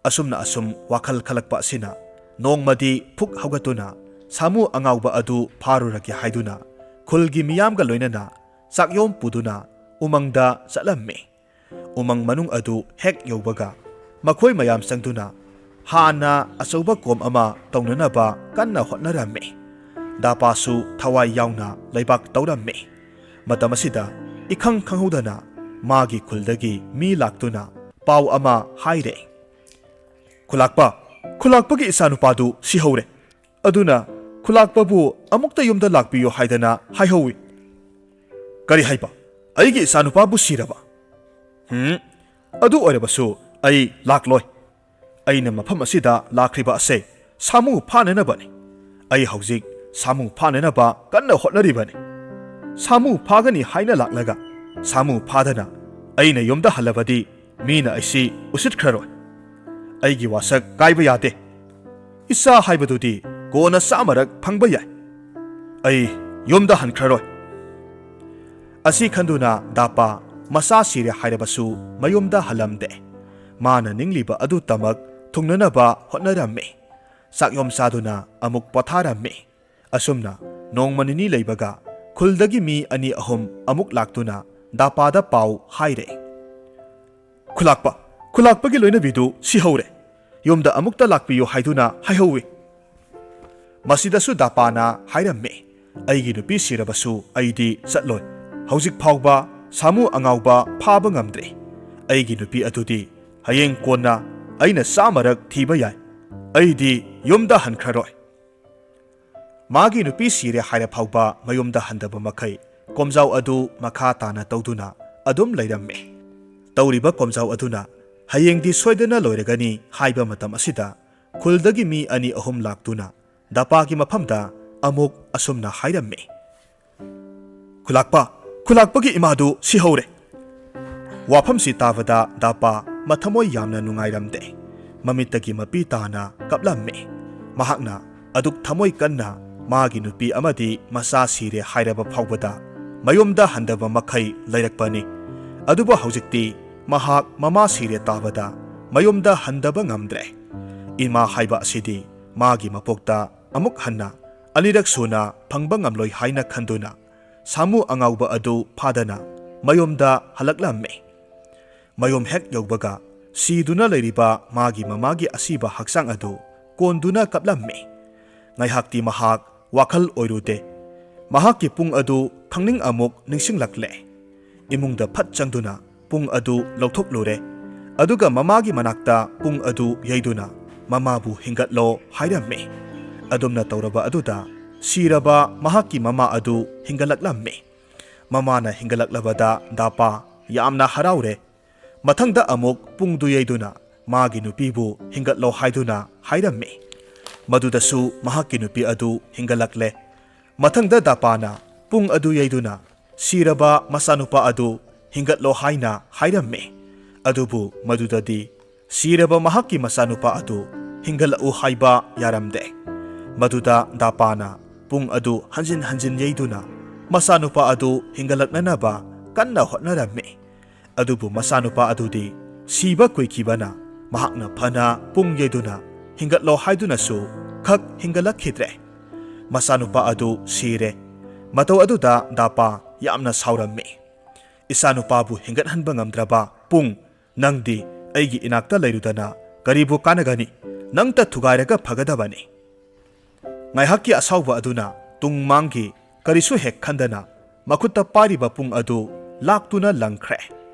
ꯑꯁꯨꯝꯅ ꯑꯁꯨꯝ ꯋꯥꯈꯜ ꯈꯜꯂꯛꯄ ꯑꯁꯤꯅ ꯅꯣꯡꯃꯗꯤ ꯐꯨꯛ ꯍꯧꯒꯠꯇꯨꯅ ꯁꯥꯃꯨ ꯑꯉꯥꯎꯕ ꯑꯗꯨ ꯐꯥꯔꯨꯔꯒꯦ ꯍꯥꯏꯗꯨꯅ ꯈꯨꯜꯒꯤ ꯃꯤꯌꯥꯝꯒ ꯂꯣꯏꯅꯅ ꯆꯥꯛꯌꯣꯝ ꯄꯨꯗꯨꯅ ꯎꯃꯪꯗ ꯆꯠꯂꯝꯃꯤ꯫ ꯎꯃꯪ ꯃꯅꯨꯡ ꯑꯗꯨ ꯍꯦꯛ ꯌꯧꯕꯒ ꯃꯈꯣꯏ ꯃꯌꯥꯝ ꯆꯪꯗꯨꯅ ꯍꯥꯟꯅ ꯑꯆꯧꯕ ꯀꯣꯝ ꯑꯃ ꯇꯧꯅꯅꯕ ꯀꯟꯅ ꯍꯣꯠꯅꯔꯝꯃꯤ꯫ ꯗꯥꯄꯥꯁꯨ ꯊꯋꯥꯏ ꯌꯥꯎꯅ ꯂꯩꯕꯥꯛ ꯇꯧꯔꯝꯃꯤ꯫ ꯃꯇꯝ ꯑꯁꯤꯗ ꯏꯈꯪ ꯈꯪꯍꯧꯗꯅ ꯃꯥꯒꯤ ꯈꯨꯜꯗꯒꯤ ꯃꯤ ꯂꯥꯛꯇꯨꯅ ꯄꯥꯎ ꯑꯃ ꯍꯥꯏꯔꯦ꯫ "ꯈꯨꯂꯥꯛꯄ, ꯈꯨꯂꯥꯛꯄꯒꯤ ꯏꯆꯥꯅꯨꯄꯥꯗꯨ ꯁꯤꯍꯧꯔꯦ꯫ ꯑꯗꯨꯅ ꯈꯨꯂꯥꯛꯄꯕꯨ ꯑꯃꯨꯛꯇ ꯌꯨꯝꯗ ꯂꯥꯛꯄꯤꯌꯨ ꯍꯥꯏꯗꯅ ꯍꯥꯏꯍꯧꯏ꯫" "ꯀꯔꯤ ꯍꯥꯏꯕ? ꯑꯩꯒꯤ ꯏꯆꯥꯅꯨꯄꯥꯕꯨ ꯁꯤꯔꯕ?" "ꯎꯝ, ꯑꯗꯨ ꯑꯣꯏꯔꯕꯁꯨ ꯑꯩ ꯂꯥꯛꯂꯣꯏ꯫ ꯑꯩꯅ ꯃꯐꯝ ꯑꯁꯤꯗ ꯂꯥꯛꯈ꯭ꯔꯤꯕ ꯑꯁꯦ ꯁꯥꯃꯨ ꯐꯥꯅꯅꯕꯅꯤ꯫ ꯑꯩ ꯍꯧꯖꯤꯛ ꯁꯥꯃꯨ ꯐꯥꯅꯅꯕ ꯀꯟꯅ ꯍꯣꯠꯅꯔꯤꯕꯅꯤ꯫ ꯁꯥꯃꯨ ꯐꯥꯒꯅꯤ ꯍꯥꯏꯅ ꯂꯥꯛꯂꯒ ꯁꯥꯃꯨ ꯐꯥꯗꯅ ꯑꯩꯅ ꯌꯨꯝꯗ ꯍꯜꯂꯕꯗꯤ ꯃꯤꯅ ꯑꯩꯁꯤ ꯎꯁꯤꯠꯈ꯭ꯔꯔꯣꯏ꯫ ꯑꯩꯒꯤ ꯋꯥꯁꯛ ꯀꯥꯏꯕ ꯌꯥꯗꯦ꯫ ꯏꯆꯥ ꯍꯥꯏꯕꯗꯨꯗꯤ ꯀꯣꯟꯅ ꯆꯥꯃꯔꯛ ꯐꯪꯕ ꯌꯥꯏ꯫ ꯑꯩ ꯌꯨꯝꯗ ꯍꯟꯈ꯭ꯔꯔꯣꯏ꯫" ꯑꯁꯤ ꯈꯟꯗꯨꯅ ꯗꯥꯄꯥ ꯃꯆꯥ ꯁꯤꯔꯦ ꯍꯥꯏꯔꯕꯁꯨ ꯃꯌꯨꯝꯗ ꯍꯜꯂꯝꯗꯦ꯫ ꯃꯥꯅ ꯅꯤꯡꯂꯤꯕ ꯑꯗꯨꯇꯃꯛ ꯊꯨꯡꯅꯅꯕ ꯍꯣꯠꯅꯔꯝꯃꯤ꯫ ꯆꯥꯛꯌꯣꯝ ꯆꯥꯗꯨꯅ ꯑꯃꯨꯛ ꯄꯣꯊꯥꯔꯝꯃꯤ꯫ ꯑꯁꯨꯝꯅ ꯅꯣꯡꯃ ꯅꯤꯅꯤ ꯂꯩꯕꯒ ꯈꯨꯜꯗꯒꯤ ꯃꯤ ꯑꯅꯤ ꯑꯍꯨꯝ ꯑꯃꯨꯛ ꯂꯥꯛꯇꯨꯅ ꯗꯥꯄꯥꯗ ꯄꯥꯎ ꯍꯥꯏꯔꯦ꯫ "ꯈꯨꯂꯥꯛꯄ, ꯈꯨꯂꯥꯛꯄꯒꯤ ꯂꯣꯏꯅꯕꯤꯗꯨ ꯁꯤꯍꯧꯔꯦ꯫ ꯌꯨꯝꯗ ꯑꯃꯨꯛꯇ ꯂꯥꯛꯄꯤꯌꯨ ꯍꯥꯏꯗꯨꯅ ꯍꯥꯏꯍꯧꯋꯤ꯫" ꯃꯁꯤꯗꯁꯨ ꯗꯥꯄꯥꯅ ꯍꯥꯏꯔꯝꯃꯤ, "ꯑꯩꯒꯤ ꯅꯨꯄꯤ ꯁꯤꯔꯕꯁꯨ ꯑꯩꯗꯤ ꯆꯠꯂꯣꯏ꯫ ꯍꯧꯖꯤꯛ ꯐꯥꯎꯕ ꯁꯥꯃꯨ ꯑꯉꯥꯎꯕ ꯐꯥꯕ ꯉꯝꯗ꯭ꯔꯤ꯫ ꯑꯩꯒꯤ ꯅꯨꯄꯤ ꯑꯗꯨꯗꯤ ꯍꯌꯦꯡ ꯀꯣꯟꯅ ꯑꯩꯅ ꯆꯥꯝꯃꯔꯛ ꯊꯤꯕ ꯌꯥꯏ꯫ ꯑꯩꯗꯤ ꯌꯨꯝꯗ ꯍꯟꯈ꯭ꯔꯔꯣꯏ꯫" ꯃꯥꯒꯤ ꯅꯨꯄꯤ ꯁꯤꯔꯦ ꯍꯥꯏꯔ ꯐꯥꯎꯕ ꯃꯌꯨꯝꯗ ꯍꯟꯗꯕ ꯃꯈꯩ ꯀꯣꯝꯖꯥꯎ ꯑꯗꯨ ꯃꯈꯥ ꯇꯥꯅ ꯇꯧꯗꯨꯅ ꯑꯗꯨꯝ ꯂꯩꯔꯝꯃꯤ꯫ ꯇꯧꯔꯤꯕ ꯀꯣꯝꯖꯥꯎ ꯑꯗꯨꯅ ꯍꯌꯦꯡꯗꯤ ꯁꯣꯏꯗꯅ ꯂꯣꯏꯔꯒꯅꯤ ꯍꯥꯏꯕ ꯃꯇꯝ ꯑꯁꯤꯗ ꯈꯨꯜꯗꯒꯤ ꯃꯤ ꯑꯅꯤ ꯑꯍꯨꯝ ꯂꯥꯛꯇꯨꯅ ꯗꯥꯄꯥꯒꯤ ꯃꯐꯝꯗ ꯑꯃꯨꯛ ꯑꯁꯨꯝꯅ ꯍꯥꯏꯔꯝꯃꯤ, "ꯈꯨꯂꯥꯛꯄ, ꯈꯨꯂꯥꯛꯄꯒꯤ ꯏꯃꯥꯗꯨ ꯁꯤꯍꯧꯔꯦ꯫" ꯋꯥꯐꯝꯁꯤ ꯇꯥꯕꯗ ꯗꯥꯄꯥ ꯃꯊꯃꯣꯏ ꯌꯥꯝꯅ ꯅꯨꯡꯉꯥꯏꯔꯝꯗꯦ꯫ ꯃꯃꯤꯠꯇꯒꯤ ꯃꯄꯤ ꯇꯥꯅ ꯀꯞꯂꯝꯃꯤ꯫ ꯃꯍꯥꯛꯅ ꯑꯗꯨꯛ ꯊꯃꯣꯏ ꯀꯟꯅ ꯃꯥꯒꯤ ꯅꯨꯄꯤ ꯑꯃꯗꯤ ꯃꯆꯥ ꯁꯤꯔꯦ ꯍꯥꯏꯔꯕ ꯐꯥꯎꯕꯗ ꯃꯌꯨꯝꯗ ꯍꯟꯗꯕ ꯃꯈꯩ ꯂꯩꯔꯛꯄꯅꯤ꯫ ꯑꯗꯨꯕꯨ ꯍꯧꯖꯤꯛꯇꯤ ꯃꯍꯥꯛ ꯃꯃꯥ ꯁꯤꯔꯦ ꯇꯥꯕꯗ ꯃꯌꯨꯝꯗ ꯍꯟꯗꯕ ꯉꯝꯗ꯭ꯔꯦ꯫ ꯏꯃꯥ ꯍꯥꯏꯕ ꯑꯁꯤꯗꯤ ꯃꯥꯒꯤ ꯃꯄꯣꯛꯇ ꯑꯃꯨꯛ ꯍꯟꯅ ꯑꯅꯤꯔꯛ ꯁꯨꯅ ꯐꯪꯕ ꯉꯝꯂꯣꯏ ꯍꯥꯏꯅ ꯈꯟꯗꯨꯅ ꯁꯥꯃꯨ ꯑꯉꯥꯎꯕ ꯑꯗꯨ ꯐꯥꯗꯅ ꯃꯌꯨꯝꯗ ꯍꯜꯂꯛꯂꯝꯃꯤ꯫ ꯃꯌꯨꯝ ꯍꯦꯛ ꯌꯧꯕꯒ ꯁꯤꯗꯨꯅ ꯂꯩꯔꯤꯕ ꯃꯥꯒꯤ ꯃꯃꯥꯒꯤ ꯑꯁꯤꯕ ꯍꯛꯆꯥꯡ ꯑꯗꯨ ꯀꯣꯟꯗꯨꯅ ꯀꯞꯂꯝꯃꯤ꯫ ꯉꯥꯏꯍꯥꯛꯇꯤ ꯃꯍꯥꯛ ꯋꯥꯈꯜ ꯑꯣꯏꯔꯨꯗꯦ꯫ ꯃꯍꯥꯛꯀꯤ ꯄꯨꯡ ꯑꯗꯨ ꯈꯪꯅꯤꯡ ꯑꯃꯨꯛ ꯅꯤꯡꯁꯤꯡꯂꯛꯂꯦ꯫ ꯏꯃꯨꯡꯗ ꯐꯠ ꯆꯪꯗꯨꯅ ꯄꯨꯡ ꯑꯗꯨ ꯂꯧꯊꯣꯛꯂꯨꯔꯦ꯫ ꯑꯗꯨꯒ ꯃꯃꯥꯒꯤ ꯃꯅꯥꯛꯇ ꯄꯨꯡ ꯑꯗꯨ ꯌꯩꯗꯨꯅ ꯃꯃꯥꯕꯨ ꯍꯤꯡꯒꯠꯂꯣ ꯍꯥꯏꯔꯝꯃꯤ꯫ ꯑꯗꯨꯝꯅ ꯇꯧꯔꯕ ꯑꯗꯨꯗ ꯁꯤꯔꯕ ꯃꯍꯥꯛꯀꯤ ꯃꯃꯥ ꯑꯗꯨ ꯍꯤꯡꯒꯠꯂꯛꯂꯝꯃꯤ꯫ ꯃꯃꯥꯅ ꯍꯤꯡꯒꯠꯂꯛꯂꯕꯗ ꯗꯥꯄꯥ ꯌꯥꯝꯅ ꯍꯔꯥꯎꯔꯦ꯫ ꯃꯊꯪꯗ ꯑꯃꯨꯛ ꯄꯨꯡꯗꯨ ꯌꯩꯗꯨꯅ ꯃꯥꯒꯤ ꯅꯨꯄꯤꯕꯨ ꯍꯤꯡꯒꯠꯂꯣ ꯍꯥꯏꯗꯨꯅ ꯍꯥꯏꯔꯝꯃꯤ꯫ ꯃꯗꯨꯗꯁꯨ ꯃꯍꯥꯛꯀꯤ ꯅꯨꯄꯤ ꯑꯗꯨ ꯍꯤꯡꯒꯠꯂꯛꯂꯦ꯫ ꯃꯊꯪꯗ ꯗꯥꯄꯥꯅ ꯄꯨꯡ ꯑꯗꯨ ꯌꯩꯗꯨꯅ ꯁꯤꯔꯕ ꯃꯆꯥꯅꯨꯄꯥ ꯑꯗꯨ ꯍꯤꯡꯒꯠꯂꯣ ꯍꯥꯏꯅ ꯍꯥꯏꯔꯝꯃꯤ꯫ ꯑꯗꯨꯕꯨ ꯃꯗꯨꯗꯗꯤ ꯁꯤꯔꯕ ꯃꯍꯥꯛꯀꯤ ꯃꯆꯥꯅꯨꯄꯥ ꯑꯗꯨ ꯍꯤꯡꯒꯠꯂꯛꯎ ꯍꯥꯏꯕ ꯌꯥꯔꯝꯗꯦ꯫ ꯃꯗꯨꯗ ꯗꯥꯄꯥꯅ ꯄꯨꯡ ꯑꯗꯨ ꯍꯟꯖꯤꯟ ꯍꯟꯖꯤꯟ ꯌꯩꯗꯨꯅ ꯃꯆꯥꯅꯨꯄꯥ ꯑꯗꯨ ꯍꯤꯡꯒꯠꯂꯛꯅꯅꯕ ꯀꯟꯅ ꯍꯣꯠꯅꯔꯝꯃꯤ꯫ ꯑꯗꯨꯕꯨ ꯃꯆꯥꯅꯨꯄꯥ ꯑꯗꯨꯗꯤ ꯁꯤꯕ ꯀꯨꯏꯈꯤꯕꯅ ꯃꯍꯥꯛꯅ ꯐꯅ ꯄꯨꯡ ꯌꯩꯗꯨꯅ ꯍꯤꯡꯒꯠꯂꯣ ꯍꯥꯏꯗꯨꯅꯁꯨ ꯈꯛ ꯍꯤꯡꯒꯠꯂꯛꯈꯤꯗ꯭ꯔꯦ꯫ ꯃꯆꯥꯅꯨꯄꯥ ꯑꯗꯨ ꯁꯤꯔꯦ꯫ ꯃꯇꯧ ꯑꯗꯨꯗ ꯗꯥꯄꯥ ꯌꯥꯝꯅ ꯁꯥꯎꯔꯝꯃꯤ꯫ ꯏꯆꯥꯅꯨꯄꯥꯕꯨ ꯍꯦꯟꯒꯠꯍꯟꯕ ꯉꯝꯗ꯭ꯔꯕ ꯄꯨꯡ, ꯅꯪꯗꯤ ꯑꯩꯒꯤ ꯏꯅꯥꯛꯇ ꯂꯩꯔꯨꯗꯅ ꯀꯔꯤꯕꯨ ꯀꯥꯟꯅꯒꯅꯤ? ꯅꯪꯇ ꯊꯨꯒꯥꯏꯔꯒ ꯐꯒꯗꯕꯅꯤ꯫ ꯉꯥꯏꯍꯥꯛꯀꯤ ꯑꯁꯥꯎꯕ ꯑꯗꯨꯅ ꯇꯨꯡ ꯃꯥꯡꯒꯤ ꯀꯔꯤꯁꯨ ꯍꯦꯛ ꯈꯟꯗꯅ ꯃꯈꯨꯠꯇ ꯄꯥꯏꯔꯤꯕ ꯄꯨꯡ ꯑꯗꯨ ꯂꯥꯛꯇꯨꯅ ꯂꯪꯈ꯭ꯔꯦ꯫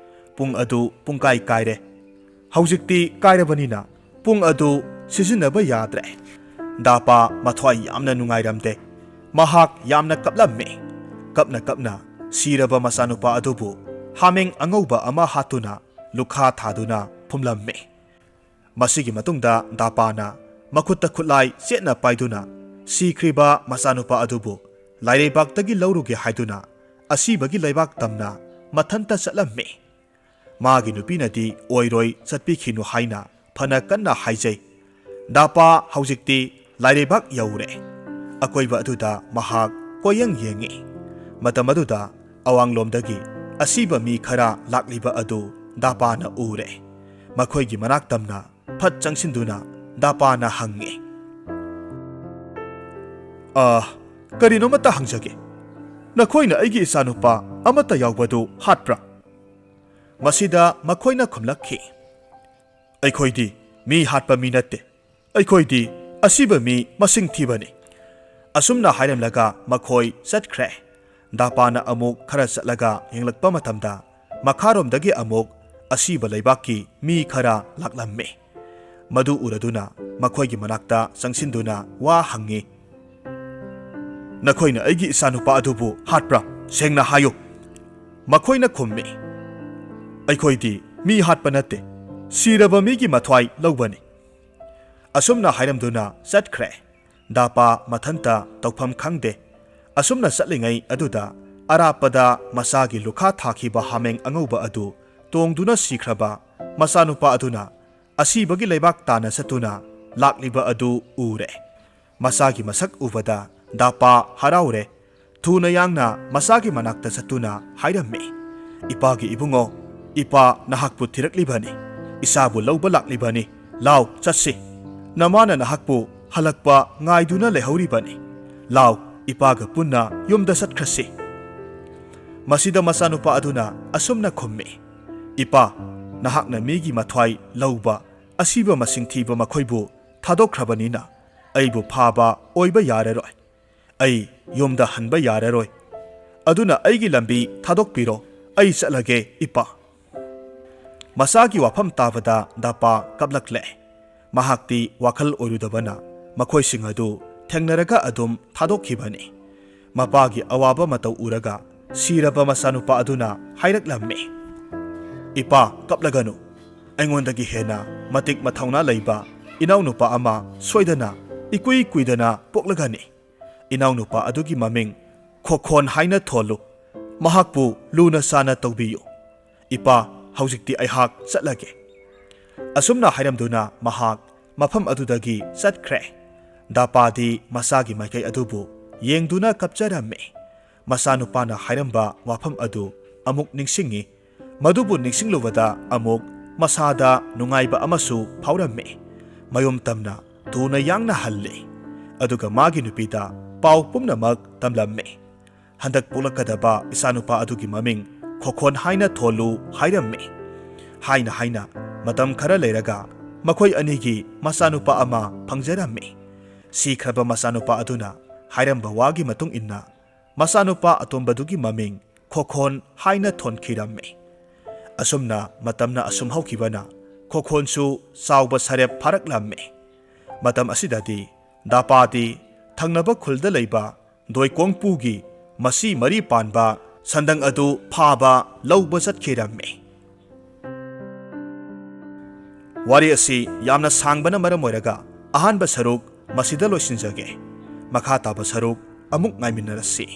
ꯄꯨꯡ ꯑꯗꯨ ꯄꯨꯡꯀꯥꯏ ꯀꯥꯏꯔꯦ꯫ ꯍꯧꯖꯤꯛꯇꯤ ꯀꯥꯏꯔꯕꯅꯤꯅ ꯄꯨꯡ ꯑꯗꯨ ꯁꯤꯖꯤꯟꯅꯕ ꯌꯥꯗ꯭ꯔꯦ꯫ ꯗꯥꯄꯥ ꯃꯊ꯭ꯋꯥꯏ ꯌꯥꯝꯅ ꯅꯨꯡꯉꯥꯏꯔꯝꯗꯦ꯫ ꯃꯍꯥꯛ ꯌꯥꯝꯅ ꯀꯞꯂꯝꯃꯤ꯫ ꯀꯞꯅ ꯀꯞꯅ ꯁꯤꯔꯕ ꯃꯆꯥꯅꯨꯄꯥ ꯑꯗꯨꯕꯨ ꯍꯥꯃꯦꯡ ꯑꯉꯧꯕ ꯑꯃ ꯍꯥꯠꯇꯨꯅ ꯂꯨꯈꯥ ꯊꯥꯗꯨꯅ ꯐꯨꯝꯂꯝꯃꯤ꯫ ꯃꯁꯤꯒꯤ ꯃꯇꯨꯡꯗ ꯗꯥꯄꯥꯅ ꯃꯈꯨꯠꯇ ꯈꯨꯠꯂꯥꯏ ꯆꯦꯠꯅ ꯄꯥꯏꯗꯨꯅ ꯁꯤꯈ꯭ꯔꯤꯕ ꯃꯆꯥꯅꯨꯄꯥ ꯑꯗꯨꯕꯨ ꯂꯥꯏꯔꯩꯕꯥꯛꯇꯒꯤ ꯂꯧꯔꯨꯒꯦ ꯍꯥꯏꯗꯨꯅ ꯑꯁꯤꯕꯒꯤ ꯂꯩꯕꯥꯛ ꯇꯝꯅ ꯃꯊꯟꯇ ꯆꯠꯂꯝꯃꯤ꯫ ꯃꯥꯒꯤ ꯅꯨꯄꯤꯅꯗꯤ ꯑꯣꯏꯔꯣꯏ, ꯆꯠꯄꯤꯈꯤꯅꯨ ꯍꯥꯏꯅ ꯐꯅ ꯀꯟꯅ ꯍꯥꯏꯖꯩ꯫ ꯗꯥꯄꯥ ꯍꯧꯖꯤꯛꯇꯤ ꯂꯥꯏꯔꯩꯕꯥꯛ ꯌꯧꯔꯦ꯫ ꯑꯀꯣꯏꯕ ꯑꯗꯨꯗ ꯃꯍꯥꯛ ꯀꯣꯏꯌꯦꯡ ꯌꯦꯡꯉꯤ꯫ ꯃꯇꯝ ꯑꯗꯨꯗ ꯑꯋꯥꯡꯂꯣꯝꯗꯒꯤ ꯑꯁꯤꯕ ꯃꯤ ꯈꯔ ꯂꯥꯛꯂꯤꯕ ꯑꯗꯨ ꯗꯥꯄꯥꯅ ꯎꯔꯦ꯫ ꯃꯈꯣꯏꯒꯤ ꯃꯅꯥꯛ ꯇꯝꯅ ꯐꯠ ꯆꯪꯁꯤꯟꯗꯨꯅ ꯗꯥꯄꯥꯅ ꯍꯪꯉꯤ, "ꯑ, ꯀꯔꯤꯅꯣꯃꯇ ꯍꯪꯖꯒꯦ꯫ ꯅꯈꯣꯏꯅ ꯑꯩꯒꯤ ꯏꯆꯥꯅꯨꯄꯥ ꯑꯃꯠꯇ ꯌꯥꯎꯕꯗꯨ ꯍꯥꯠꯄ꯭ꯔꯥ?" ꯃꯁꯤꯗ ꯃꯈꯣꯏꯅ ꯈꯨꯝꯂꯛꯈꯤ, "ꯑꯩꯈꯣꯏꯗꯤ ꯃꯤ ꯍꯥꯠꯄ ꯃꯤ ꯅꯠꯇꯦ꯫ ꯑꯩꯈꯣꯏꯗꯤ ꯑꯁꯤꯕ ꯃꯤ ꯃꯁꯤꯡ ꯊꯤꯕꯅꯤ꯫" ꯑꯁꯨꯝꯅ ꯍꯥꯏꯔꯝꯂꯒ ꯃꯈꯣꯏ ꯆꯠꯈ꯭ꯔꯦ꯫ ꯗꯥꯄꯥꯅ ꯑꯃꯨꯛ ꯈꯔ ꯆꯠꯂꯒ ꯌꯦꯡꯂꯛꯄ ꯃꯇꯝꯗ ꯃꯈꯥꯔꯣꯝꯗꯒꯤ ꯑꯃꯨꯛ ꯑꯁꯤꯕ ꯂꯩꯕꯥꯛꯀꯤ ꯃꯤ ꯈꯔ ꯂꯥꯛꯂꯝꯃꯤ꯫ ꯃꯗꯨ ꯎꯔꯗꯨꯅ ꯃꯈꯣꯏꯒꯤ ꯃꯅꯥꯛꯇ ꯆꯪꯁꯤꯟꯗꯨꯅ ꯋꯥ ꯍꯪꯉꯤ, "ꯅꯈꯣꯏꯅ ꯑꯩꯒꯤ ꯏꯆꯥꯅꯨꯄꯥ ꯑꯗꯨꯕꯨ ꯍꯥꯠꯄ꯭ꯔꯥ? ꯁꯦꯡꯅ ꯍꯥꯏꯌꯨ꯫" ꯃꯈꯣꯏꯅ ꯈꯨꯝꯃꯤ, "ꯑꯩꯈꯣꯏꯗꯤ ꯃꯤ ꯍꯥꯠꯄ ꯅꯠꯇꯦ, ꯁꯤꯔꯕ ꯃꯤꯒꯤ ꯃꯊ꯭ꯋꯥꯏ ꯂꯧꯕꯅꯤ꯫" ꯑꯁꯨꯝꯅ ꯍꯥꯏꯔꯝꯗꯨꯅ ꯆꯠꯈ꯭ꯔꯦ꯫ ꯗꯥꯄꯥ ꯃꯊꯟꯇ ꯇꯧꯐꯝ ꯈꯪꯗꯦ꯫ ꯑꯁꯨꯝꯅ ꯆꯠꯂꯤꯉꯩ ꯑꯗꯨꯗ ꯑꯔꯥꯞꯄꯗ ꯃꯆꯥꯒꯤ ꯂꯨꯈꯥ ꯊꯥꯈꯤꯕ ꯍꯥꯃꯦꯡ ꯑꯉꯧꯕ ꯑꯗꯨ ꯇꯣꯡꯗꯨꯅ ꯁꯤꯈ꯭ꯔꯕ ꯃꯆꯥꯅꯨꯄꯥ ꯑꯗꯨꯅ ꯑꯁꯤꯕꯒꯤ ꯂꯩꯕꯥꯛ ꯇꯥꯟꯅ ꯆꯠꯇꯨꯅ ꯂꯥꯛꯂꯤꯕ ꯑꯗꯨ ꯎꯔꯦ꯫ ꯃꯆꯥꯒꯤ ꯃꯁꯛ ꯎꯕꯗ ꯗꯥꯄꯥ ꯍꯔꯥꯎꯔꯦ꯫ ꯊꯨꯅ ꯌꯥꯡꯅ ꯃꯆꯥꯒꯤ ꯃꯅꯥꯛꯇ ꯆꯠꯇꯨꯅ ꯍꯥꯏꯔꯝꯃꯤ, "ꯏꯄꯥꯒꯤ ꯏꯕꯨꯡꯉꯣ, ꯏꯄꯥ ꯅꯍꯥꯛꯄꯨ ꯊꯤꯔꯛꯂꯤꯕꯅꯤ, ꯏꯆꯥꯕꯨ ꯂꯧꯕ ꯂꯥꯛꯂꯤꯕꯅꯤ꯫ ꯂꯥꯎ, ꯆꯠꯁꯤ꯫ ꯅꯃꯥꯅ ꯅꯍꯥꯛꯄꯨ ꯍꯜꯂꯛꯄ ꯉꯥꯏꯗꯨꯅ ꯂꯩꯍꯧꯔꯤꯕꯅꯤ꯫ ꯂꯥꯎ, ꯏꯄꯥꯒ ꯄꯨꯟꯅ ꯌꯨꯝꯗ ꯆꯠꯈ꯭ꯔꯁꯤ꯫" ꯃꯁꯤꯗ ꯃꯆꯥꯅꯨꯄꯥ ꯑꯗꯨꯅ ꯑꯁꯨꯝꯅ ꯈꯨꯝꯃꯤ, "ꯏꯄꯥ, ꯅꯍꯥꯛꯅ ꯃꯤꯒꯤ ꯃꯊ꯭ꯋꯥꯏ ꯂꯧꯕ, ꯑꯁꯤꯕ ꯃꯁꯤꯡ ꯊꯤꯕ ꯃꯈꯣꯏꯕꯨ ꯊꯥꯗꯣꯛꯈ꯭ꯔꯕꯅꯤꯅ ꯑꯩꯕꯨ ꯐꯥꯕ ꯑꯣꯏꯕ ꯌꯥꯔꯔꯣꯏ꯫ ꯑꯩ ꯌꯨꯝꯗ ꯍꯟꯕ ꯌꯥꯔꯔꯣꯏ꯫ ꯑꯗꯨꯅ ꯑꯩꯒꯤ ꯂꯝꯕꯤ ꯊꯥꯗꯣꯛꯄꯤꯔꯣ꯫ ꯑꯩ ꯆꯠꯂꯒꯦ, ꯏꯄꯥ꯫" ꯃꯆꯥꯒꯤ ꯋꯥꯐꯝ ꯇꯥꯕꯗ ꯗꯥꯄꯥ ꯀꯞꯂꯛꯂꯦ꯫ ꯃꯍꯥꯛꯇꯤ ꯋꯥꯈꯜ ꯑꯣꯏꯔꯨꯗꯕꯅ ꯃꯈꯣꯏꯁꯤꯡ ꯑꯗꯨ ꯊꯦꯡꯅꯔꯒ ꯑꯗꯨꯝ ꯊꯥꯗꯣꯛꯈꯤꯕꯅꯤ꯫ ꯃꯄꯥꯒꯤ ꯑꯋꯥꯕ ꯃꯇꯧ ꯎꯔꯒ ꯁꯤꯔꯕ ꯃꯆꯥꯅꯨꯄꯥ ꯑꯗꯨꯅ ꯍꯥꯏꯔꯛꯂꯝꯃꯤ, "ꯏꯄꯥ, ꯀꯞꯂꯒꯅꯨ꯫ ꯑꯩꯉꯣꯟꯗꯒꯤ ꯍꯦꯟꯅ ꯃꯇꯤꯛ ꯃꯊꯧꯅꯥ ꯂꯩꯕ ꯏꯅꯥꯎꯅꯨꯄꯥ ꯑꯃ ꯁꯣꯏꯗꯅ ꯏꯀꯨꯏ ꯀꯨꯏꯗꯅ ꯄꯣꯛꯂꯒꯅꯤ꯫ ꯏꯅꯥꯎꯅꯨꯄꯥ ꯑꯗꯨꯒꯤ ꯃꯃꯤꯡ ꯈꯣꯈꯣꯟ ꯍꯥꯏꯅ ꯊꯣꯜꯂꯨ꯫ ꯃꯍꯥꯛꯄꯨ ꯂꯨꯅ ꯆꯥꯅ ꯇꯧꯕꯤꯌꯨ꯫ ꯏꯄꯥ, ꯍꯧꯖꯤꯛꯇꯤ ꯑꯩꯍꯥꯛ ꯆꯠꯂꯒꯦ꯫" ꯑꯁꯨꯝꯅ ꯍꯥꯏꯔꯝꯗꯨꯅ ꯃꯍꯥꯛ ꯃꯐꯝ ꯑꯗꯨꯗꯒꯤ ꯆꯠꯈ꯭ꯔꯦ꯫ ꯗꯥꯄꯥꯗꯤ ꯃꯆꯥꯒꯤ ꯃꯥꯏꯀꯩ ꯑꯗꯨꯕꯨ ꯌꯦꯡꯗꯨꯅ ꯀꯞꯆꯔꯝꯃꯤ꯫ ꯃꯆꯥꯅꯨꯄꯥꯅ ꯍꯥꯏꯔꯝꯕ ꯋꯥꯐꯝ ꯑꯗꯨ ꯑꯃꯨꯛ ꯅꯤꯡꯁꯤꯡꯉꯤ꯫ ꯃꯗꯨꯕꯨ ꯅꯤꯡꯁꯤꯡꯂꯨꯕꯗ ꯑꯃꯨꯛ ꯃꯁꯥꯗ ꯅꯨꯡꯉꯥꯏꯕ ꯑꯃꯁꯨ ꯐꯥꯎꯔꯝꯃꯤ꯫ ꯃꯌꯨꯝ ꯇꯝꯅ ꯊꯨꯅ ꯌꯥꯡꯅ ꯍꯜꯂꯤ꯫ ꯑꯗꯨꯒ ꯃꯥꯒꯤ ꯅꯨꯄꯤꯗ ꯄꯥꯎ ꯄꯨꯝꯅꯃꯛ ꯇꯝꯂꯝꯃꯤ꯫ "ꯍꯟꯗꯛ ꯄꯣꯛꯂꯛꯀꯗꯕ ꯏꯆꯥꯅꯨꯄꯥ ꯑꯗꯨꯒꯤ ꯃꯃꯤꯡ ꯈꯣꯈꯣꯟ ꯍꯥꯏꯅ ꯊꯣꯜꯂꯨ" ꯍꯥꯏꯔꯝꯃꯤ꯫ ꯍꯥꯏꯅ ꯍꯥꯏꯅ ꯃꯇꯝ ꯈꯔ ꯂꯩꯔꯒ ꯃꯈꯣꯏ ꯑꯅꯤꯒꯤ ꯃꯆꯥꯅꯨꯄꯥ ꯑꯃ ꯐꯪꯖꯔꯝꯃꯤ꯫ ꯁꯤꯈ꯭ꯔꯕ ꯃꯆꯥꯅꯨꯄꯥ ꯑꯗꯨꯅ ꯍꯥꯏꯔꯝꯕ ꯋꯥꯒꯤ ꯃꯇꯨꯡ ꯏꯟꯅ ꯃꯆꯥꯅꯨꯄꯥ ꯑꯇꯣꯝꯕꯗꯨꯒꯤ ꯃꯃꯤꯡ ꯈꯣꯈꯣꯟ ꯍꯥꯏꯅ ꯊꯣꯟꯈꯤꯔꯝꯃꯤ꯫ ꯑꯁꯨꯝꯅ ꯃꯇꯝꯅ ꯑꯁꯨꯝ ꯍꯧꯈꯤꯕꯅ ꯈꯣꯈꯣꯟꯁꯨ ꯆꯥꯎꯕ ꯁꯔꯦꯞ ꯐꯥꯔꯛꯂꯝꯃꯤ꯫ ꯃꯇꯝ ꯑꯁꯤꯗꯗꯤ ꯗꯥꯄꯥꯗꯤ ꯊꯪꯅꯕ ꯈꯨꯜꯗ ꯂꯩꯕ ꯗꯣꯏꯀꯣꯡꯄꯨꯒꯤ ꯃꯁꯤ ꯃꯔꯤ ꯄꯥꯟꯕ ꯁꯟꯗꯪ ꯑꯗꯨ ꯐꯥꯕ ꯂꯧꯕ ꯆꯠꯈꯤꯔꯝꯃꯤ꯫ ꯋꯥꯔꯤ ꯑꯁꯤ ꯌꯥꯝꯅ ꯁꯥꯡꯕꯅ ꯃꯔꯝ ꯑꯣꯏꯔꯒ ꯑꯍꯥꯟꯕ ꯁꯔꯨꯛ ꯃꯁꯤꯗ ꯂꯣꯏꯁꯤꯟꯖꯒꯦ꯫ ꯃꯈꯥ ꯇꯥꯕ ꯁꯔꯨꯛ ꯑꯃꯨꯛ ꯉꯥꯏꯃꯤꯟꯅꯔꯁꯤ꯫